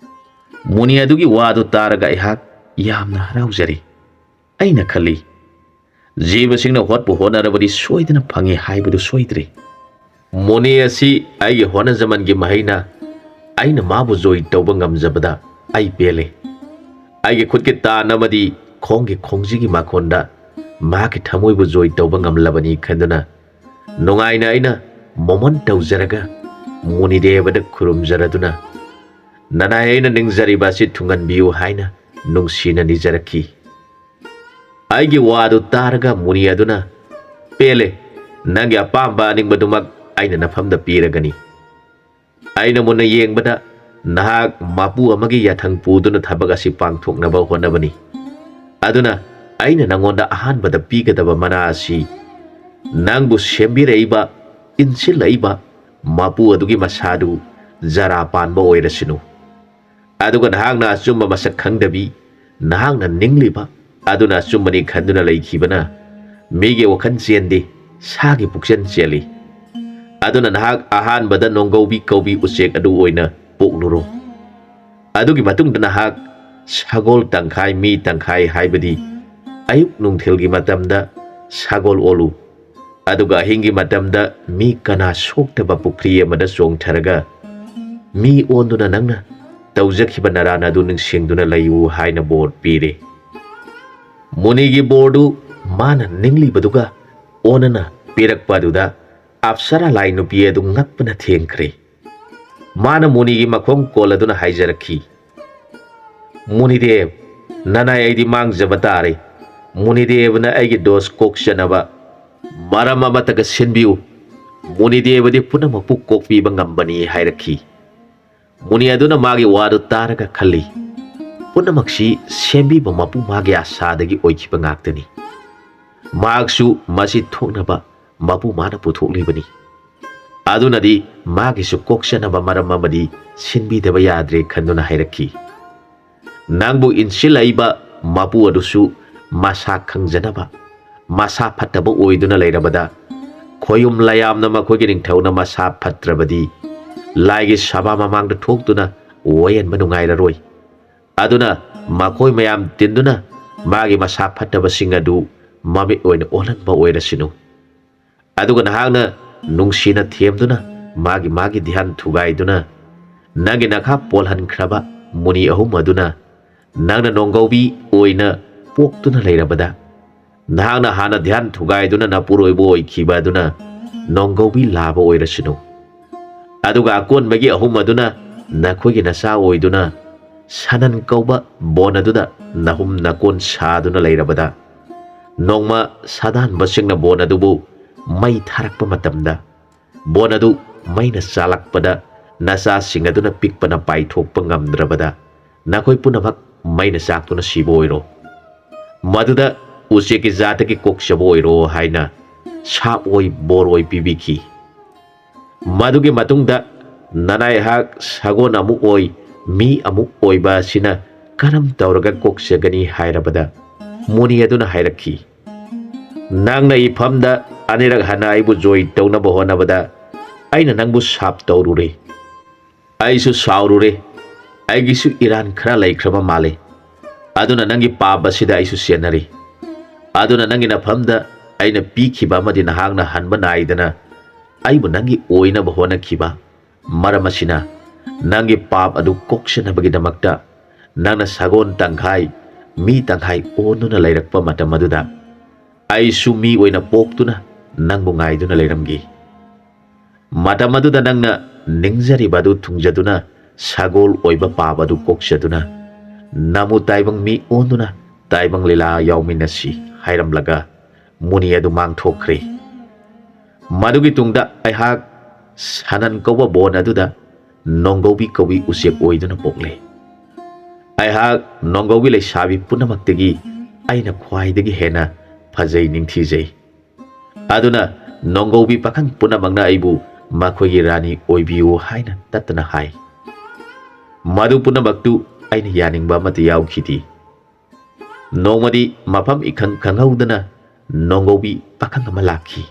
ꯃꯨꯅꯤ ꯑꯗꯨꯒꯤ ꯋꯥꯗꯨ ꯇꯥꯔꯒ ꯑꯩꯍꯥꯛ ꯌꯥꯝꯅ ꯍꯔꯥꯎꯖꯔꯤ꯫ ꯑꯩꯅ ꯈꯜꯂꯤ, ꯖꯤꯕꯁꯤꯡꯅ ꯍꯣꯠꯄꯨ ꯍꯣꯠꯅꯔꯕꯗꯤ ꯁꯣꯏꯗꯅ ꯐꯪꯏ ꯍꯥꯏꯕꯗꯨ ꯁꯣꯏꯗ꯭ꯔꯦ꯫ ꯃꯨꯅꯤ ꯑꯁꯤ ꯑꯩꯒꯤ ꯍꯣꯠꯅꯖꯃꯟꯒꯤ ꯃꯍꯩꯅ꯫ ꯑꯩꯅ ꯃꯥꯕꯨ ꯖꯣꯏ ꯇꯧꯕ ꯉꯝꯖꯕꯗ ꯑꯩ ꯄꯦꯜꯂꯦ꯫ ꯑꯩꯒꯤ ꯈꯨꯠꯀꯤ ꯇꯥꯟ ꯑꯃꯗꯤ ꯈꯣꯡꯒꯤ ꯈꯣꯡꯖꯤꯒꯤ ꯃꯈꯣꯟꯗ ꯃꯍꯥꯛꯀꯤ ꯊꯃꯣꯏꯕꯨ ꯖꯣꯏ ꯇꯧꯕ ꯉꯝꯂꯕꯅꯤ ꯈꯟꯗꯨꯅ ꯅꯨꯡꯉꯥꯏꯅ ꯑꯩꯅ ꯃꯣꯃꯣꯟ ꯇꯧꯖꯔꯒ ꯃꯨꯅꯤꯗꯦꯕꯗ ꯈꯨꯔꯨꯝꯖꯔꯗꯨꯅ, "ꯅꯅꯥꯏ ꯑꯩꯅ ꯅꯤꯡꯖꯔꯤꯕ ꯑꯁꯤ ꯊꯨꯡꯍꯟꯕꯤꯌꯨ" ꯍꯥꯏꯅ ꯅꯨꯡꯁꯤꯅ ꯅꯤꯖꯔꯛꯈꯤ꯫ ꯑꯩꯒꯤ ꯋꯥꯗꯨ ꯇꯥꯔꯒ ꯃꯨꯅꯤ ꯑꯗꯨꯅ, "ꯄꯦꯜꯂꯦ, ꯅꯪꯒꯤ ꯑꯄꯥꯝꯕ ꯑꯅꯤꯡꯕꯗꯨꯃꯛ ꯑꯩꯅ ꯅꯐꯝꯗ ꯄꯤꯔꯒꯅꯤ꯫ ꯑꯩꯅ ꯃꯨꯟꯅ ꯌꯦꯡꯕꯗ ꯅꯍꯥꯛ ꯃꯄꯨ ꯑꯃꯒꯤ ꯌꯥꯊꯪ ꯄꯨꯗꯨꯅ ꯊꯕꯛ ꯑꯁꯤ ꯄꯥꯡꯊꯣꯛꯅꯕ ꯍꯣꯠꯅꯕꯅꯤ꯫ ꯑꯗꯨꯅ ꯑꯩꯅ ꯅꯉꯣꯟꯗ ꯑꯍꯥꯟꯕꯗ ꯄꯤꯒꯗꯕ ꯃꯅꯥ ꯑꯁꯤ ꯅꯪꯕꯨ ꯁꯦꯝꯕꯤꯔꯛꯏꯕ, ꯏꯟꯁꯤꯜꯂꯛꯏꯕ ꯃꯄꯨ ꯑꯗꯨꯒꯤ ꯃꯁꯥꯗꯨ ꯖꯔꯥ ꯄꯥꯟꯕ ꯑꯣꯏꯔꯁꯅꯨ꯫ ꯑꯗꯨꯒ ꯅꯍꯥꯛꯅ ꯑꯆꯨꯝꯕ ꯃꯁꯛ ꯈꯪꯗꯕꯤ, ꯅꯍꯥꯛꯅ ꯅꯤꯡꯂꯤꯕ ꯑꯗꯨꯅ ꯑꯆꯨꯝꯕꯅꯤ ꯈꯟꯗꯨꯅ ꯂꯩꯈꯤꯕꯅ ꯃꯤꯒꯤ ꯋꯥꯈꯜ ꯆꯦꯟꯗꯦ, ꯁꯥꯒꯤ ꯄꯨꯛꯆꯦꯜ ꯆꯦꯜꯂꯤ꯫ ꯑꯗꯨꯅ ꯅꯍꯥꯛ ꯑꯍꯥꯟꯕꯗ ꯅꯣꯡꯒꯧꯕꯤ ꯀꯧꯕꯤ ꯎꯆꯦꯛ ꯑꯗꯨ ꯑꯣꯏꯅ ꯄꯣꯛꯂꯨꯔꯣ꯫ ꯑꯗꯨꯒꯤ ꯃꯇꯨꯡꯗ ꯅꯍꯥꯛ ꯁꯒꯣꯜ ꯇꯪꯈꯥꯏ ꯃꯤ ꯇꯪꯈꯥꯏ ꯍꯥꯏꯕꯗꯤ ꯑꯌꯨꯛ ꯅꯨꯡꯊꯤꯜꯒꯤ ꯃꯇꯝꯗ ꯁꯒꯣꯜ ꯑꯣꯜꯂꯨ꯫ ꯑꯗꯨꯒ ꯑꯍꯤꯡꯒꯤ ꯃꯇꯝꯗ ꯃꯤ ꯀꯅꯥ ꯁꯣꯛꯇꯕ ꯄꯨꯈ꯭ꯔꯤ ꯑꯃꯗ ꯆꯣꯡꯊꯔꯒ ꯃꯤ ꯑꯣꯟꯗꯨꯅ ꯅꯪꯅ ꯇꯧꯖꯈꯤꯕ ꯅꯔꯥꯟ ꯑꯗꯨ ꯅꯤꯡꯁꯤꯡꯗꯨꯅ ꯂꯩꯌꯨ" ꯍꯥꯏꯅ ꯕꯣꯔ ꯄꯤꯔꯦ꯫ ꯃꯨꯅꯤꯒꯤ ꯕꯣꯔꯗꯨ ꯃꯥꯅ ꯅꯤꯡꯂꯤꯕꯗꯨꯒ ꯑꯣꯟꯅꯅ ꯄꯤꯔꯛꯄ ꯑꯗꯨꯗ ꯑꯞꯁꯔꯥ ꯂꯥꯏ ꯅꯨꯄꯤ ꯑꯗꯨ ꯉꯛꯄꯅ ꯊꯦꯡꯈ꯭ꯔꯦ꯫ ꯃꯥꯅ ꯃꯨꯅꯤꯒꯤ ꯃꯈꯣꯡ ꯀꯣꯜꯂꯗꯨꯅ ꯍꯥꯏꯖꯔꯛꯈꯤ, "ꯃꯨꯅꯤꯗꯦꯕ, "ꯅꯅꯥꯏ, ꯑꯩꯗꯤ ꯃꯥꯡꯖꯕ ꯇꯥꯔꯦ꯫ ꯃꯨꯅꯤꯗꯦꯕꯅ ꯑꯩꯒꯤ ꯗꯣꯁ ꯀꯣꯛꯆꯅꯕ ꯃꯔꯝ ꯑꯃꯠꯇꯒ ꯁꯤꯟꯕꯤꯌꯨ꯫ ꯃꯨꯅꯤꯗꯦꯕꯗꯤ ꯄꯨꯝꯅꯃꯛꯄꯨ ꯀꯣꯛꯄꯤꯕ ꯉꯝꯕꯅꯤ" ꯍꯥꯏꯔꯛꯈꯤ꯫ ꯃꯨꯅꯤ ꯑꯗꯨꯅ ꯃꯥꯒꯤ ꯋꯥꯗꯨ ꯇꯥꯔꯒ ꯈꯜꯂꯤ, "ꯄꯨꯝꯅꯃꯛꯁꯤ ꯁꯦꯝꯕꯤꯕ ꯃꯄꯨ ꯃꯥꯒꯤ ꯑꯁꯥꯗꯒꯤ ꯑꯣꯏꯈꯤꯕ ꯉꯥꯛꯇꯅꯤ꯫ ꯃꯍꯥꯛꯁꯨ ꯃꯁꯤ ꯊꯣꯛꯅꯕ ꯃꯄꯨ ꯃꯥꯅ ꯄꯨꯊꯣꯛꯂꯤꯕꯅꯤ꯫ ꯑꯗꯨꯅꯗꯤ ꯃꯥꯒꯤꯁꯨ ꯀꯣꯛꯆꯅꯕ ꯃꯔꯝ ꯑꯃꯗꯤ ꯁꯤꯟꯕꯤꯗꯕ ꯌꯥꯗ꯭ꯔꯦ" ꯈꯟꯗꯨꯅ ꯍꯥꯏꯔꯛꯈꯤ꯫ "ꯅꯪꯕꯨ ꯏꯟꯁꯤꯜꯂꯛꯏꯕ ꯃꯄꯨ ꯑꯗꯨꯁꯨ ꯃꯁꯥ ꯈꯪꯖꯅꯕ ꯃꯁꯥ ꯐꯠꯇꯕ ꯑꯣꯏꯗꯨꯅ ꯂꯩꯔꯕꯗ, ꯈꯣꯌꯨꯝ ꯂꯌꯥꯝꯅ ꯃꯈꯣꯏꯒꯤ ꯅꯤꯡꯊꯧꯅ ꯃꯁꯥ ꯐꯠꯇ꯭ꯔꯕꯗꯤ, ꯂꯥꯏꯒꯤ ꯁꯚꯥ ꯃꯃꯥꯡꯗ ꯊꯣꯛꯇꯨꯅ ꯋꯥꯌꯦꯟꯕ ꯅꯨꯡꯉꯥꯏꯔꯔꯣꯏ꯫ ꯑꯗꯨꯅ ꯃꯈꯣꯏ ꯃꯌꯥꯝ ꯇꯤꯟꯗꯨꯅ ꯃꯥꯒꯤ ꯃꯁꯥ ꯐꯠꯇꯕꯁꯤꯡ ꯑꯗꯨ ꯃꯃꯤꯠ ꯑꯣꯏꯅ ꯑꯣꯜꯍꯟꯕ ꯑꯣꯏꯔꯁꯅꯨ꯫ ꯑꯗꯨꯒ ꯅꯍꯥꯛꯅ ꯅꯨꯡꯁꯤꯅ ꯊꯦꯝꯗꯨꯅ ꯃꯥꯒꯤ ꯃꯥꯒꯤ ꯙ꯭ꯌꯥꯟ ꯊꯨꯒꯥꯏꯗꯨꯅ ꯅꯪꯒꯤ ꯅꯈꯥ ꯄꯣꯜꯍꯟꯈ꯭ꯔꯕ ꯃꯨꯅꯤ ꯑꯍꯨꯝ ꯑꯗꯨꯅ ꯅꯪꯅ ꯅꯣꯡꯒꯧꯕꯤ ꯑꯣꯏꯅ ꯄꯣꯛꯇꯨꯅ ꯂꯩꯔꯕꯗ, ꯅꯍꯥꯛꯅ ꯍꯥꯟꯅ ꯙ꯭ꯌꯥꯟ ꯊꯨꯒꯥꯏꯗꯨꯅ ꯅꯄꯨꯔꯣꯏꯕ ꯑꯣꯏꯈꯤꯕ ꯑꯗꯨꯅ ꯅꯣꯡꯒꯧꯕꯤ ꯂꯥꯕ ꯑꯣꯏꯔꯁꯅꯨ꯫ ꯑꯗꯨꯒ ꯑꯀꯣꯟꯕꯒꯤ ꯑꯍꯨꯝ ꯑꯗꯨꯅ ꯅꯈꯣꯏꯒꯤ ꯅꯆꯥ ꯑꯣꯏꯗꯨꯅ ꯁꯅꯟ ꯀꯧꯕ ꯕꯣꯟ ꯑꯗꯨꯗ ꯅꯍꯨꯝ ꯅꯀꯣꯟ ꯁꯥꯗꯨꯅ ꯂꯩꯔꯕꯗ, ꯅꯣꯡꯃ ꯁꯥꯗꯥꯟꯕꯁꯤꯡꯅ ꯕꯣꯟ ꯑꯗꯨꯕꯨ ꯃꯩ ꯊꯥꯔꯛꯄ ꯃꯇꯝꯗ, ꯕꯣꯟ ꯑꯗꯨ ꯃꯩꯅ ꯆꯥꯂꯛꯄꯗ ꯅꯆꯥꯁꯤꯡ ꯑꯗꯨꯅ ꯄꯤꯛꯄꯅ ꯄꯥꯏꯊꯣꯛꯄ ꯉꯝꯗ꯭ꯔꯕꯗ, ꯅꯈꯣꯏ ꯄꯨꯝꯅꯃꯛ ꯃꯩꯅ ꯆꯥꯛꯇꯨꯅ ꯁꯤꯕ ꯑꯣꯏꯔꯣ꯫ ꯃꯗꯨꯗ ꯎꯆꯦꯛꯀꯤ ꯖꯥꯠꯇꯒꯤ ꯀꯣꯛꯆꯕ ꯑꯣꯏꯔꯣ" ꯍꯥꯏꯅ ꯁꯥꯞ ꯑꯣꯏ ꯕꯣꯔ ꯑꯣꯏ ꯄꯤꯕꯤꯈꯤ꯫ ꯃꯗꯨꯒꯤ ꯃꯇꯨꯡꯗ ꯅꯅꯥꯏꯍꯥꯛ ꯁꯒꯣꯜ ꯑꯃꯨꯛ ꯑꯣꯏ, ꯃꯤ ꯑꯃꯨꯛ ꯑꯣꯏꯕ ꯑꯁꯤꯅ ꯀꯔꯝ ꯇꯧꯔꯒ ꯀꯣꯛꯆꯒꯅꯤ ꯍꯥꯏꯔꯕꯗ, ꯃꯨꯅꯤ ꯑꯗꯨꯅ ꯍꯥꯏꯔꯛꯈꯤ, "ꯅꯪꯅ ꯏꯐꯝꯗ ꯑꯅꯤꯔꯛ ꯍꯟꯅ ꯑꯩꯕꯨ ꯖꯣꯏ ꯇꯧꯅꯕ ꯍꯣꯠꯅꯕꯗ ꯑꯩꯅ ꯅꯪꯕꯨ ꯁꯥꯞ ꯇꯧꯔꯨꯔꯦ꯫ ꯑꯩꯁꯨ ꯁꯥꯎꯔꯨꯔꯦ꯫ ꯑꯩꯒꯤꯁꯨ ꯏꯔꯥꯟ ꯈꯔ ꯂꯩꯈ꯭ꯔꯕ ꯃꯥꯜꯂꯦ꯫ ꯑꯗꯨꯅ ꯅꯪꯒꯤ ꯄꯥꯞ ꯑꯁꯤꯗ ꯑꯩꯁꯨ ꯆꯦꯟꯅꯔꯤ꯫ ꯑꯗꯨꯅ ꯅꯪꯒꯤ ꯅꯐꯝꯗ ꯑꯩꯅ ꯄꯤꯈꯤꯕ ꯑꯃꯗꯤ ꯅꯍꯥꯛꯅ ꯍꯟꯕ ꯅꯥꯏꯗꯅ ꯑꯩꯕꯨ ꯅꯪꯒꯤ ꯑꯣꯏꯅꯕ ꯍꯣꯠꯅꯈꯤꯕ ꯃꯔꯝ ꯑꯁꯤꯅ ꯅꯪꯒꯤ ꯄꯥꯞ ꯑꯗꯨ ꯀꯣꯛꯆꯅꯕꯒꯤꯗꯃꯛꯇ ꯅꯪꯅ ꯁꯒꯣꯜ ꯇꯪꯈꯥꯏ, ꯃꯤ ꯇꯪꯈꯥꯏ ꯑꯣꯟꯗꯨꯅ ꯂꯩꯔꯛꯄ ꯃꯇꯝ ꯑꯗꯨꯗ ꯑꯩꯁꯨ ꯃꯤ ꯑꯣꯏꯅ ꯄꯣꯛꯇꯨꯅ ꯅꯪꯕꯨ ꯉꯥꯏꯗꯨꯅ ꯂꯩꯔꯝꯒꯦ꯫ ꯃꯇꯝ ꯑꯗꯨꯗ ꯅꯪꯅ ꯅꯤꯡꯖꯔꯤꯕ ꯑꯗꯨ ꯊꯨꯡꯖꯗꯨꯅ ꯁꯒꯣꯜ ꯑꯣꯏꯕ ꯄꯥꯞ ꯑꯗꯨ ꯀꯣꯛꯆꯗꯨꯅ "ꯅꯃꯨ ꯇꯥꯏꯕꯪ ꯃꯤ ꯑꯣꯟꯗꯨꯅ ꯇꯥꯏꯕꯪ ꯂꯤꯂꯥ ꯌꯥꯎꯃꯤꯟꯅꯁꯤ" ꯍꯥꯏꯔꯝꯂꯒ ꯃꯨꯅꯤ ꯑꯗꯨ ꯃꯥꯡꯊꯣꯛꯈ꯭ꯔꯦ꯫ ꯃꯗꯨꯒꯤ ꯇꯨꯡꯗ ꯑꯩꯍꯥꯛ ꯁꯅꯟ ꯀꯧꯕ ꯕꯣꯟ ꯑꯗꯨꯗ ꯅꯣꯡꯒꯧꯕꯤ ꯀꯧꯕꯤ ꯎꯆꯦꯛ ꯑꯣꯏꯗꯨꯅ ꯄꯣꯛꯂꯦ꯫ ꯑꯩꯍꯥꯛ ꯅꯣꯡꯒꯧꯕꯤ ꯂꯩꯁꯥꯕꯤ ꯄꯨꯝꯅꯃꯛꯇꯒꯤ ꯑꯩꯅ ꯈ꯭ꯋꯥꯏꯗꯒꯤ ꯍꯦꯟꯅ ꯐꯖꯩ ꯅꯤꯡꯊꯤꯖꯩ꯫ ꯑꯗꯨꯅ ꯅꯣꯡꯒꯧꯕꯤ ꯄꯥꯈꯪ ꯄꯨꯝꯅꯃꯛꯅ ꯑꯩꯕꯨ ꯃꯈꯣꯏꯒꯤ ꯔꯥꯅꯤ ꯑꯣꯏꯕꯤꯌꯨ ꯍꯥꯏꯅ ꯇꯠꯇꯅ ꯍꯥꯏ꯫ ꯃꯗꯨ ꯄꯨꯝꯅꯃꯛꯇꯨ ꯑꯩꯅ ꯌꯥꯅꯤꯡꯕ ꯑꯃꯠꯇ ꯌꯥꯎꯈꯤꯗꯦ꯫ ꯅꯣꯡꯃꯗꯤ ꯃꯐꯝ ꯏꯈꯪ ꯈꯪꯍꯧꯗꯅ ꯅꯣꯡꯒꯧꯕꯤ ꯄꯥꯈꯪ ꯑꯃ ꯂꯥꯛꯈꯤ꯫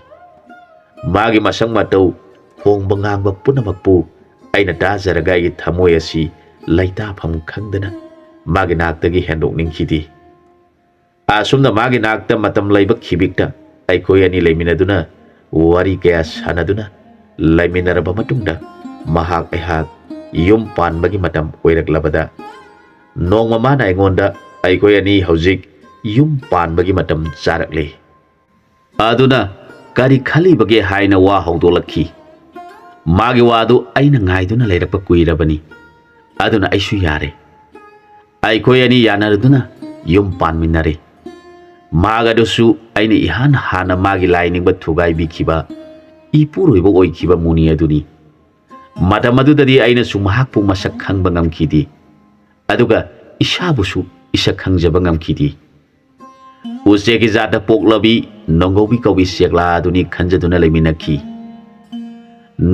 ꯃꯥꯒꯤ ꯃꯁꯛ ꯃꯇꯧ, ꯈꯣꯡꯕ ꯉꯥꯡꯕ ꯄꯨꯝꯅꯃꯛꯄꯨ ꯑꯩꯅ ꯇꯥꯖꯔꯒ ꯑꯩꯒꯤ ꯊꯃꯣꯏ ꯑꯁꯤ ꯂꯩꯇꯥꯐꯝ ꯈꯪꯗꯅ ꯃꯥꯒꯤ ꯅꯥꯛꯇꯒꯤ ꯍꯦꯟꯗꯣꯛꯅꯤꯡꯈꯤꯗꯦ꯫ ꯑꯁꯨꯝꯅ ꯃꯥꯒꯤ ꯅꯥꯛꯇ ꯃꯇꯝ ꯂꯩꯕ ꯈꯤꯕꯤꯛꯇ ꯑꯩꯈꯣꯏ ꯑꯅꯤ ꯂꯩꯃꯤꯟꯅꯗꯨꯅ ꯋꯥꯔꯤ ꯀꯌꯥ ꯁꯥꯟꯅꯗꯨꯅ ꯂꯩꯃꯤꯟꯅꯔꯕ ꯃꯇꯨꯡꯗ ꯃꯍꯥꯛ ꯑꯩꯍꯥꯛ ꯌꯨꯝ ꯄꯥꯟꯕꯒꯤ ꯃꯇꯝ ꯑꯣꯏꯔꯛꯂꯕꯗ ꯅꯣꯡꯃ ꯃꯥꯅ ꯑꯩꯉꯣꯟꯗ "ꯑꯩꯈꯣꯏ ꯑꯅꯤ ꯍꯧꯖꯤꯛ ꯌꯨꯝ ꯄꯥꯟꯕꯒꯤ ꯃꯇꯝ ꯆꯥꯔꯛꯂꯦ꯫ ꯑꯗꯨꯅ ꯀꯔꯤ ꯈꯜꯂꯤꯕꯒꯦ?" ꯍꯥꯏꯅ ꯋꯥ ꯍꯧꯗꯣꯛꯂꯛꯈꯤ꯫ ꯃꯥꯒꯤ ꯋꯥꯗꯨ ꯑꯩꯅ ꯉꯥꯏꯗꯨꯅ ꯂꯩꯔꯛꯄ ꯀꯨꯏꯔꯕꯅꯤ꯫ ꯑꯗꯨꯅ ꯑꯩꯁꯨ ꯌꯥꯔꯦ꯫ ꯑꯩꯈꯣꯏ ꯑꯅꯤ ꯌꯥꯅꯔꯗꯨꯅ ꯌꯨꯝ ꯄꯥꯟꯃꯤꯟꯅꯔꯦ꯫ ꯃꯍꯥꯛ ꯑꯗꯨꯁꯨ ꯑꯩꯅ ꯏꯍꯥꯟ ꯍꯥꯟꯅ ꯃꯥꯒꯤ ꯂꯥꯏꯅꯤꯡꯕ ꯊꯨꯒꯥꯏꯕꯤꯈꯤꯕ ꯏꯄꯨꯔꯣꯏꯕ ꯑꯣꯏꯈꯤꯕ ꯃꯨꯅꯤ ꯑꯗꯨꯅꯤ꯫ ꯃꯇꯝ ꯑꯗꯨꯗꯗꯤ ꯑꯩꯅꯁꯨ ꯃꯍꯥꯛꯄꯨ ꯃꯁꯛ ꯈꯪꯕ ꯉꯝꯈꯤꯗꯦ꯫ ꯑꯗꯨꯒ ꯏꯁꯥꯕꯨꯁꯨ ꯏꯁꯛ ꯈꯪꯖꯕ ꯉꯝꯈꯤꯗꯦ꯫ ꯎꯆꯦꯛꯀꯤ ꯖꯥꯠꯇ ꯄꯣꯛꯂꯕꯤ ꯅꯣꯡꯒꯧꯕꯤ ꯀꯧꯕꯤ ꯆꯦꯛꯂꯥ ꯑꯗꯨꯅꯤ ꯈꯟꯖꯗꯨꯅ ꯂꯩꯃꯤꯟꯅꯈꯤ꯫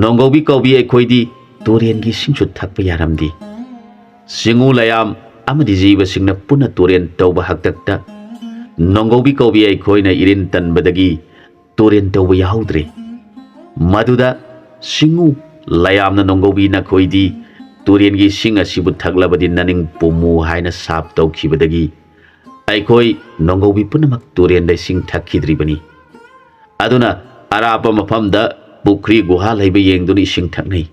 ꯅꯣꯡꯒꯧꯕꯤ ꯀꯧꯕꯤ ꯑꯩꯈꯣꯏꯗꯤ ꯇꯨꯔꯦꯟꯒꯤ ꯏꯁꯤꯡꯁꯨ ꯊꯛꯄ ꯌꯥꯔꯝꯗꯦ꯫ ꯆꯤꯡꯉꯨ ꯂꯩꯌꯥꯝ ꯑꯃꯗꯤ ꯖꯤꯕꯁꯤꯡꯅ ꯄꯨꯟꯅ ꯇꯨꯔꯦꯟ ꯇꯧꯕ ꯍꯥꯛꯇꯛꯇ ꯅꯣꯡꯒꯧꯕꯤ ꯀꯧꯕꯤ ꯑꯩꯈꯣꯏꯅ ꯏꯔꯤꯟ ꯇꯟꯕꯗꯒꯤ ꯇꯨꯔꯦꯟ ꯇꯧꯕ ꯌꯥꯍꯧꯗ꯭ꯔꯦ꯫ ꯃꯗꯨꯗ ꯆꯤꯡꯉꯨ ꯂꯩꯌꯥꯝꯅ ꯅꯣꯡꯒꯧꯕꯤ ꯅꯈꯣꯏꯗꯤ ꯇꯨꯔꯦꯟꯒꯤ ꯏꯁꯤꯡ ꯑꯁꯤꯕꯨ ꯊꯛꯂꯕꯗꯤ ꯅꯅꯤꯡ ꯄꯨꯝꯃꯨ ꯍꯥꯏꯅ ꯁꯥꯞ ꯇꯧꯈꯤꯕꯗꯒꯤ ꯑꯩꯈꯣꯏ ꯅꯣꯡꯒꯧꯕꯤ ꯄꯨꯝꯅꯃꯛ ꯇꯨꯔꯦꯟꯗ ꯏꯁꯤꯡ ꯊꯛꯈꯤꯗ꯭ꯔꯤꯕꯅꯤ꯫ ꯑꯗꯨꯅ ꯑꯔꯥꯞꯄ ꯃꯐꯝꯗ ꯄꯨꯈ꯭ꯔꯤ ꯒꯨꯍꯥ ꯂꯩꯕ ꯌꯦꯡꯗꯨꯅ ꯏꯁꯤꯡ ꯊꯛꯅꯩ꯫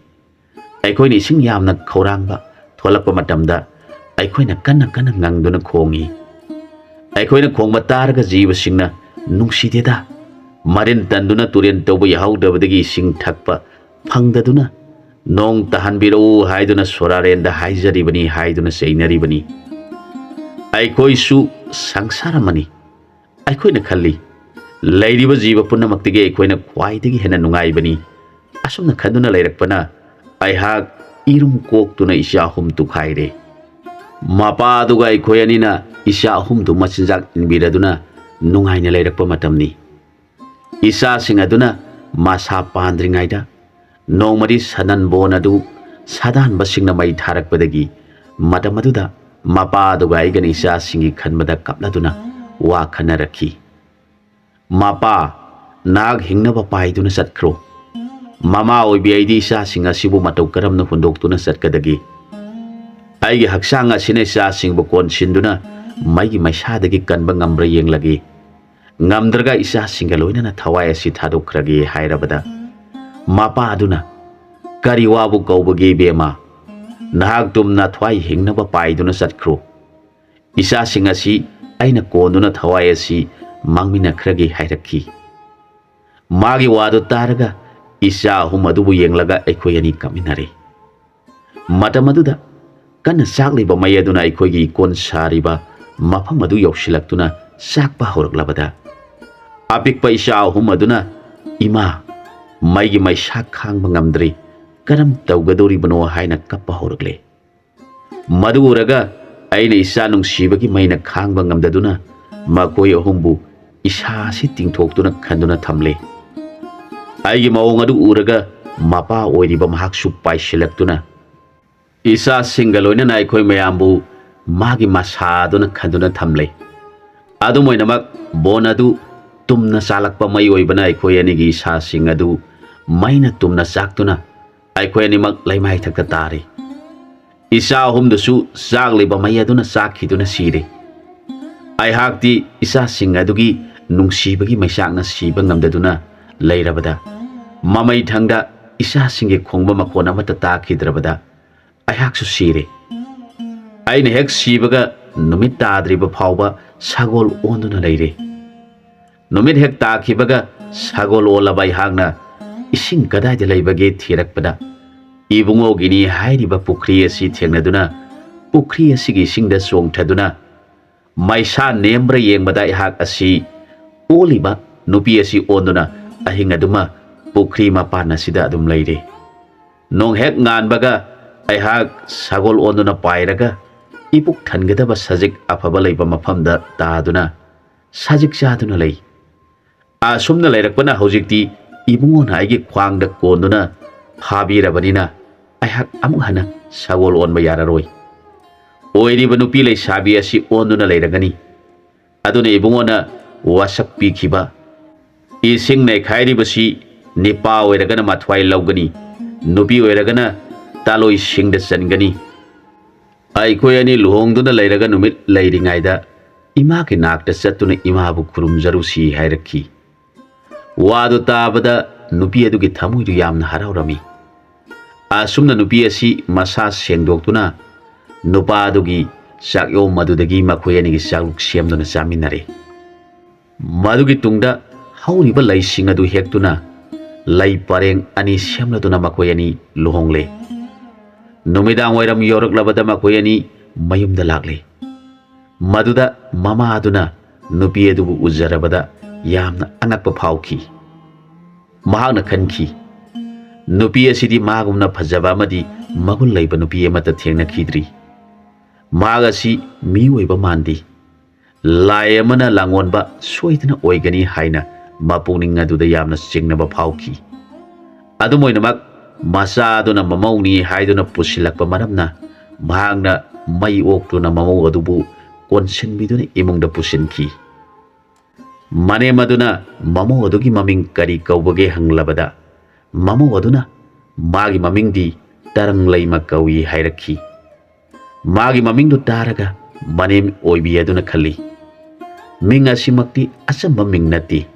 ꯑꯩꯈꯣꯏꯅ ꯏꯁꯤꯡ ꯌꯥꯝꯅ ꯈꯧꯔꯥꯡꯕ ꯊꯣꯛꯂꯛꯄ ꯃꯇꯝꯗ ꯑꯩꯈꯣꯏꯅ ꯀꯟꯅ ꯀꯟꯅ ꯉꯪꯗꯨꯅ ꯈꯣꯡꯏ꯫ ꯑꯩꯈꯣꯏꯅ ꯈꯣꯡꯕ ꯇꯥꯔꯒ ꯖꯤꯕꯁꯤꯡꯅ "ꯅꯨꯡꯁꯤꯗꯦꯗ, ꯃꯔꯤꯟ ꯇꯟꯗꯨꯅ ꯇꯨꯔꯦꯟ ꯇꯧꯕ ꯌꯥꯍꯧꯗꯕꯗꯒꯤ ꯏꯁꯤꯡ ꯊꯛꯄ ꯐꯪꯗꯗꯨꯅ ꯅꯣꯡ ꯇꯥꯍꯟꯕꯤꯔꯛꯎ" ꯍꯥꯏꯗꯨꯅ ꯁꯣꯔꯥꯔꯦꯟꯗ ꯍꯥꯏꯖꯔꯤꯕꯅꯤ ꯍꯥꯏꯗꯨꯅ ꯆꯩꯅꯔꯤꯕꯅꯤ꯫ ꯑꯩꯈꯣꯏꯁꯨ ꯁꯪꯁꯥꯔ ꯑꯃꯅꯤ꯫ ꯑꯩꯈꯣꯏꯅ ꯈꯜꯂꯤ, ꯂꯩꯔꯤꯕ ꯖꯤꯕ ꯄꯨꯝꯅꯃꯛꯇꯒꯤ ꯑꯩꯈꯣꯏꯅ ꯈ꯭ꯋꯥꯏꯗꯒꯤ ꯍꯦꯟꯅ ꯅꯨꯡꯉꯥꯏꯕꯅꯤ꯫ ꯑꯁꯨꯝꯅ ꯈꯟꯗꯨꯅ ꯂꯩꯔꯛꯄꯅ ꯑꯩꯍꯥꯛ ꯏꯔꯨꯝ ꯀꯣꯛꯇꯨꯅ ꯏꯆꯥ ꯑꯍꯨꯝ ꯇꯨꯈꯥꯏꯔꯦ꯫ ꯃꯄꯥ ꯑꯗꯨꯒ ꯑꯩꯈꯣꯏ ꯑꯅꯤꯅ ꯏꯆꯥ ꯑꯍꯨꯝꯗꯨ ꯃꯆꯤꯟꯖꯥꯛ ꯏꯟꯕꯤꯔꯗꯨꯅ ꯅꯨꯡꯉꯥꯏꯅ ꯂꯩꯔꯛꯄ ꯃꯇꯝꯅꯤ꯫ ꯏꯆꯥꯁꯤꯡ ꯑꯗꯨꯅ ꯃꯁꯥ ꯄꯥꯟꯗ꯭ꯔꯤꯉꯩꯗ ꯅꯣꯡꯃꯗꯤ ꯁꯅꯟꯕꯣꯟ ꯑꯗꯨ ꯁꯥꯗꯥꯟꯕꯁꯤꯡꯅ ꯃꯩ ꯊꯥꯔꯛꯄꯗꯒꯤ ꯃꯇꯝ ꯑꯗꯨꯗ ꯃꯄꯥ ꯑꯗꯨꯒ ꯑꯩꯒꯅ ꯏꯆꯥꯁꯤꯡꯒꯤ ꯈꯟꯕꯗ ꯀꯞꯂꯗꯨꯅ ꯋꯥ ꯈꯟꯅꯔꯛꯈꯤ꯫ "ꯃꯄꯥ, ꯅꯍꯥꯛ ꯍꯤꯡꯅꯕ ꯄꯥꯏꯗꯨꯅ ꯆꯠꯈ꯭ꯔꯣ꯫ ꯃꯃꯥ ꯑꯣꯏꯕꯤ ꯑꯩꯗꯤ ꯏꯆꯥꯁꯤꯡ ꯑꯁꯤꯕꯨ ꯃꯇꯧ ꯀꯔꯝꯅ ꯍꯨꯟꯗꯣꯛꯇꯨꯅ ꯆꯠꯀꯗꯒꯦ? ꯑꯩꯒꯤ ꯍꯛꯆꯥꯡ ꯑꯁꯤꯅ ꯏꯆꯥꯁꯤꯡꯕꯨ ꯀꯣꯟꯁꯤꯟꯗꯨꯅ ꯃꯩꯒꯤ ꯃꯩꯁꯥꯗꯒꯤ ꯀꯟꯕ ꯉꯝꯕ꯭ꯔꯥ ꯌꯦꯡꯂꯒꯦ꯫ ꯉꯝꯗ꯭ꯔꯒ ꯏꯆꯥꯁꯤꯡꯒ ꯂꯣꯏꯅꯅ ꯊꯋꯥꯏ ꯑꯁꯤ ꯊꯥꯗꯣꯛꯈ꯭ꯔꯒꯦ" ꯍꯥꯏꯔꯕꯗ, ꯃꯄꯥ ꯑꯗꯨꯅ, "ꯀꯔꯤ ꯋꯥꯕꯨ ꯀꯧꯕꯒꯦ, ꯏꯕꯦꯝꯃ? ꯅꯍꯥꯛ ꯇꯨꯝꯅ ꯊꯋꯥꯏ ꯍꯤꯡꯅꯕ ꯄꯥꯏꯗꯨꯅ ꯆꯠꯈ꯭ꯔꯣ꯫ ꯏꯆꯥꯁꯤꯡ ꯑꯁꯤ ꯑꯩꯅ ꯀꯣꯟꯗꯨꯅ ꯊꯋꯥꯏ ꯑꯁꯤ ꯃꯥꯡꯃꯤꯟꯅꯈ꯭ꯔꯒꯦ" ꯍꯥꯏꯔꯛꯈꯤ꯫ ꯃꯥꯒꯤ ꯋꯥꯗꯨ ꯇꯥꯔꯒ ꯏꯆꯥ ꯑꯍꯨꯝ ꯑꯗꯨꯕꯨ ꯌꯦꯡꯂꯒ ꯑꯩꯈꯣꯏ ꯑꯅꯤ ꯀꯞꯃꯤꯟꯅꯔꯦ꯫ ꯃꯇꯝ ꯑꯗꯨꯗ ꯀꯟꯅ ꯆꯥꯛꯂꯤꯕ ꯃꯩ ꯑꯗꯨꯅ ꯑꯩꯈꯣꯏꯒꯤ ꯏꯀꯣꯟ ꯁꯥꯔꯤꯕ ꯃꯐꯝ ꯑꯗꯨ ꯌꯧꯁꯤꯜꯂꯛꯇꯨꯅ ꯆꯥꯛꯄ ꯍꯧꯔꯛꯂꯕꯗ, ꯑꯄꯤꯛꯄ ꯏꯆꯥ ꯑꯍꯨꯝ ꯑꯗꯨꯅ, "ꯏꯃꯥ, ꯃꯩꯒꯤ ꯃꯩꯁꯥ ꯈꯥꯡꯕ ꯉꯝꯗ꯭ꯔꯦ, ꯀꯔꯝ ꯇꯧꯒꯗꯧꯔꯤꯕꯅꯣ?" ꯍꯥꯏꯅ ꯀꯞꯄ ꯍꯧꯔꯛꯂꯦ꯫ ꯃꯗꯨ ꯎꯔꯒ ꯑꯩꯅ ꯏꯆꯥ ꯅꯨꯡꯁꯤꯕꯒꯤ ꯃꯩꯅ ꯈꯥꯡꯕ ꯉꯝꯗꯗꯨꯅ ꯃꯈꯣꯏ ꯑꯍꯨꯝꯕꯨ ꯏꯁꯥ ꯑꯁꯤ ꯇꯤꯡꯊꯣꯛꯇꯨꯅ ꯈꯟꯗꯨꯅ ꯊꯝꯂꯦ꯫ ꯑꯩꯒꯤ ꯃꯑꯣꯡ ꯑꯗꯨ ꯎꯔꯒ ꯃꯄꯥ ꯑꯣꯏꯔꯤꯕ ꯃꯍꯥꯛꯁꯨ ꯄꯥꯏꯁꯤꯜꯂꯛꯇꯨꯅ ꯏꯆꯥꯁꯤꯡꯒ ꯂꯣꯏꯅꯅ ꯑꯩꯈꯣꯏ ꯃꯌꯥꯝꯕꯨ ꯃꯥꯒꯤ ꯃꯁꯥꯗꯨꯅ ꯈꯟꯗꯨꯅ ꯊꯝꯂꯦ꯫ ꯑꯗꯨꯝ ꯑꯣꯏꯅꯃꯛ, ꯕꯣꯟ ꯑꯗꯨ ꯇꯨꯝꯅ ꯆꯥꯂꯛꯄ ꯃꯩ ꯑꯣꯏꯕꯅ ꯑꯩꯈꯣꯏ ꯑꯅꯤꯒꯤ ꯏꯁꯥꯁꯤꯡ ꯑꯗꯨ ꯃꯩꯅ ꯇꯨꯝꯅ ꯆꯥꯛꯇꯨꯅ ꯑꯩꯈꯣꯏ ꯑꯅꯤꯃꯛ ꯂꯩꯃꯥꯏꯊꯛꯇ ꯇꯥꯔꯦ꯫ ꯏꯆꯥ ꯑꯍꯨꯝꯗꯨꯁꯨ ꯆꯥꯛꯂꯤꯕ ꯃꯩ ꯑꯗꯨꯅ ꯆꯥꯛꯈꯤꯗꯨꯅ ꯁꯤꯔꯦ꯫ ꯑꯩꯍꯥꯛꯇꯤ ꯏꯆꯥꯁꯤꯡ ꯑꯗꯨꯒꯤ ꯅꯨꯡꯁꯤꯕꯒꯤ ꯃꯩꯆꯥꯛꯅ ꯁꯤꯕ ꯉꯝꯗꯗꯨꯅ ꯂꯩꯔꯕꯗ, ꯃꯃꯩ ꯊꯪꯗ ꯏꯆꯥꯁꯤꯡꯒꯤ ꯈꯣꯡꯕ ꯃꯈꯣꯟ ꯑꯃꯠꯇ ꯇꯥꯈꯤꯗ꯭ꯔꯕꯗ ꯑꯩꯍꯥꯛꯁꯨ ꯁꯤꯔꯦ꯫ ꯑꯩꯅ ꯍꯦꯛ ꯁꯤꯕꯒ ꯅꯨꯃꯤꯠ ꯇꯥꯗ꯭ꯔꯤꯕ ꯐꯥꯎꯕ ꯁꯒꯣꯜ ꯑꯣꯟꯗꯨꯅ ꯂꯩꯔꯦ꯫ ꯅꯨꯃꯤꯠ ꯍꯦꯛ ꯇꯥꯈꯤꯕꯒ ꯁꯒꯣꯜ ꯑꯣꯜꯂꯕ ꯑꯩꯍꯥꯛꯅ ꯏꯁꯤꯡ ꯀꯗꯥꯏꯗ ꯂꯩꯕꯒꯦ ꯊꯤꯔꯛꯄꯗ, ꯏꯕꯨꯡꯉꯣꯒꯤꯅꯤ ꯍꯥꯏꯔꯤꯕ ꯄꯨꯈ꯭ꯔꯤ ꯑꯁꯤ ꯊꯦꯡꯅꯗꯨꯅ, ꯄꯨꯈ꯭ꯔꯤ ꯑꯁꯤꯒꯤ ꯏꯁꯤꯡꯗ ꯆꯣꯡꯊꯗꯨꯅ ꯃꯩꯁꯥ ꯅꯦꯝꯕ꯭ꯔꯥ ꯌꯦꯡꯕꯗ ꯑꯩꯍꯥꯛ ꯑꯁꯤ ꯑꯣꯜꯂꯤꯕ ꯅꯨꯄꯤ ꯑꯁꯤ ꯑꯣꯟꯗꯨꯅ ꯑꯍꯤꯡ ꯑꯗꯨꯃ ꯄꯨꯈ꯭ꯔꯤ ꯃꯄꯥꯟ ꯑꯁꯤꯗ ꯑꯗꯨꯝ ꯂꯩꯔꯦ꯫ ꯅꯣꯡ ꯍꯦꯛ ꯉꯥꯟꯕꯒ ꯑꯩꯍꯥꯛ ꯁꯒꯣꯜ ꯑꯣꯟꯗꯨꯅ ꯄꯥꯏꯔꯒ ꯏꯄꯨꯛ ꯊꯟꯒꯗꯕ ꯁꯖꯤꯛ ꯑꯐꯕ ꯂꯩꯕ ꯃꯐꯝꯗ ꯇꯥꯗꯨꯅ ꯁꯖꯤꯛ ꯆꯥꯗꯨꯅ ꯂꯩ꯫ ꯑꯁꯨꯝꯅ ꯂꯩꯔꯛꯄꯅ ꯍꯧꯖꯤꯛꯇꯤ ꯏꯕꯨꯡꯉꯣꯅ ꯑꯩꯒꯤ ꯈ꯭ꯋꯥꯡꯗ ꯀꯣꯟꯗꯨꯅ ꯐꯥꯕꯤꯔꯕꯅꯤꯅ ꯑꯩꯍꯥꯛ ꯑꯃꯨꯛ ꯍꯟꯅ ꯁꯒꯣꯜ ꯑꯣꯟꯕ ꯌꯥꯔꯔꯣꯏ꯫ ꯑꯣꯏꯔꯤꯕ ꯅꯨꯄꯤ ꯂꯩꯁꯥꯕꯤ ꯑꯁꯤ ꯑꯣꯟꯗꯨꯅ ꯂꯩꯔꯒꯅꯤ꯫ ꯑꯗꯨꯅ ꯏꯕꯨꯡꯉꯣꯅ ꯋꯥꯁꯛ ꯄꯤꯈꯤꯕ, "ꯏꯁꯤꯡ ꯅꯩꯈꯥꯏꯔꯤꯕꯁꯤ ꯅꯤꯄꯥ ꯑꯣꯏꯔꯒꯅ ꯃꯊ꯭ꯋꯥꯏ ꯂꯧꯒꯅꯤ, ꯅꯨꯄꯤ ꯑꯣꯏꯔꯒꯅ ꯇꯥꯂꯣꯏꯁꯤꯡꯗ ꯆꯟꯒꯅꯤ꯫ ꯑꯩꯈꯣꯏ ꯑꯅꯤ ꯂꯨꯍꯣꯡꯗꯨꯅ ꯂꯩꯔꯒ ꯅꯨꯃꯤꯠ ꯂꯩꯔꯤꯉꯩꯗ ꯏꯃꯥꯒꯤ ꯅꯥꯛꯇ ꯆꯠꯇꯨꯅ ꯏꯃꯥꯕꯨ ꯈꯨꯔꯨꯝꯖꯔꯨꯁꯤ" ꯍꯥꯏꯔꯛꯈꯤ꯫ ꯋꯥꯗꯨ ꯇꯥꯕꯗ ꯅꯨꯄꯤ ꯑꯗꯨꯒꯤ ꯊꯃꯣꯏꯗꯨ ꯌꯥꯝꯅ ꯍꯔꯥꯎꯔꯝꯃꯤ꯫ ꯑꯁꯨꯝꯅ ꯅꯨꯄꯤ ꯑꯁꯤ ꯃꯁꯥ ꯁꯦꯡꯗꯣꯛꯇꯨꯅ ꯅꯨꯄꯥ ꯑꯗꯨꯒꯤ ꯆꯥꯛꯌꯣꯝ ꯑꯗꯨꯗꯒꯤ ꯃꯈꯣꯏ ꯑꯅꯤꯒꯤ ꯆꯥꯛꯂꯨꯛ ꯁꯦꯝꯗꯨꯅ ꯆꯥꯃꯤꯟꯅꯔꯦ꯫ ꯃꯗꯨꯒꯤ ꯇꯨꯡꯗ ꯍꯧꯔꯤꯕ ꯂꯩꯁꯤꯡ ꯑꯗꯨ ꯍꯦꯛꯇꯨꯅ ꯂꯩ ꯄꯔꯦꯡ ꯑꯅꯤ ꯁꯦꯝꯂꯗꯨꯅ ꯃꯈꯣꯏ ꯑꯅꯤ ꯂꯨꯍꯣꯡꯂꯦ꯫ ꯅꯨꯃꯤꯗꯥꯡ ꯋꯥꯏꯔꯝ ꯌꯧꯔꯛꯂꯕꯗ ꯃꯈꯣꯏ ꯑꯅꯤ ꯃꯌꯨꯝꯗ ꯂꯥꯛꯂꯦ꯫ ꯃꯗꯨꯗ ꯃꯃꯥ ꯑꯗꯨꯅ ꯅꯨꯄꯤ ꯑꯗꯨꯕꯨ ꯎꯖꯔꯕꯗ ꯌꯥꯝꯅ ꯑꯉꯛꯄ ꯐꯥꯎꯈꯤ꯫ ꯃꯍꯥꯛꯅ ꯈꯟꯈꯤ, "ꯅꯨꯄꯤ ꯑꯁꯤꯗꯤ ꯃꯥꯒꯨꯝꯅ ꯐꯖꯕ ꯑꯃꯗꯤ ꯃꯒꯨꯟ ꯂꯩꯕ ꯅꯨꯄꯤ ꯑꯃꯠꯇ ꯊꯦꯡꯅꯈꯤꯗ꯭ꯔꯤ꯫ ꯃꯍꯥꯛ ꯑꯁꯤ ꯃꯤꯑꯣꯏꯕ ꯃꯥꯟꯗꯦ꯫ ꯂꯥꯏ ꯑꯃꯅ ꯂꯥꯡꯑꯣꯟꯕ ꯁꯣꯏꯗꯅ ꯑꯣꯏꯒꯅꯤ" ꯍꯥꯏꯅ ꯃꯄꯨꯛꯅꯤꯡ ꯑꯗꯨꯗ ꯌꯥꯝꯅ ꯆꯤꯡꯅꯕ ꯐꯥꯎꯈꯤ꯫ ꯑꯗꯨꯝ ꯑꯣꯏꯅꯃꯛ, ꯃꯆꯥ ꯑꯗꯨꯅ ꯃꯃꯧꯅꯤ ꯍꯥꯏꯗꯨꯅ ꯄꯨꯁꯤꯜꯂꯛꯄ ꯃꯔꯝꯅ, ꯃꯍꯥꯛꯅ ꯃꯩ ꯑꯣꯛꯇꯨꯅ ꯃꯃꯧ ꯑꯗꯨꯕꯨ ꯀꯣꯟꯁꯤꯟꯕꯤꯗꯨꯅ ꯏꯃꯨꯡꯗ ꯄꯨꯁꯤꯟꯈꯤ꯫ ꯃꯅꯦꯝ ꯑꯗꯨꯅ ꯃꯃꯧ ꯑꯗꯨꯒꯤ ꯃꯃꯤꯡ ꯀꯔꯤ ꯀꯧꯕꯒꯦ ꯍꯪꯂꯕꯗ, ꯃꯃꯧ ꯑꯗꯨꯅ ꯃꯥꯒꯤ ꯃꯃꯤꯡꯗꯤ ꯇꯔꯪꯂꯩꯃ ꯀꯧꯏ ꯍꯥꯏꯔꯛꯈꯤ꯫ ꯃꯥꯒꯤ ꯃꯃꯤꯡꯗꯨ ꯇꯥꯔꯒ ꯃꯅꯦꯝ ꯑꯣꯏꯕꯤ ꯑꯗꯨꯅ ꯈꯜꯂꯤ, "ꯃꯤꯡ ꯑꯁꯤꯃꯛꯇꯤ ꯑꯆꯝꯕ ꯃꯤꯡ ꯅꯠꯇꯦ꯫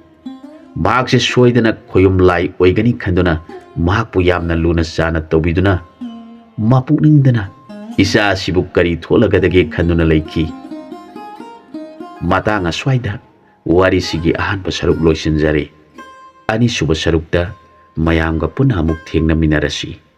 ꯃꯍꯥꯛꯁꯦ ꯁꯣꯏꯗꯅ ꯈꯣꯌꯨꯝ ꯂꯥꯏ ꯑꯣꯏꯒꯅꯤ" ꯈꯟꯗꯨꯅ ꯃꯍꯥꯛꯄꯨ ꯌꯥꯝꯅ ꯂꯨꯅ ꯆꯥꯅ ꯇꯧꯕꯤꯗꯨꯅ ꯃꯄꯨꯛꯅꯤꯡꯗꯅ ꯏꯆꯥ ꯑꯁꯤꯕꯨ ꯀꯔꯤ ꯊꯣꯛꯂꯒꯗꯒꯦ ꯈꯟꯗꯨꯅ ꯂꯩꯈꯤ꯫ ꯃꯇꯥꯡ ꯑꯁ꯭ꯋꯥꯏꯗ ꯋꯥꯔꯤꯁꯤꯒꯤ ꯑꯍꯥꯟꯕ ꯁꯔꯨꯛ ꯂꯣꯏꯁꯤꯟꯖꯔꯦ꯫ ꯑꯅꯤꯁꯨꯕ ꯁꯔꯨꯛꯇ ꯃꯌꯥꯝꯒ ꯄꯨꯟꯅ ꯑꯃꯨꯛ ꯊꯦꯡꯅꯃꯤꯟꯅꯔꯁꯤ꯫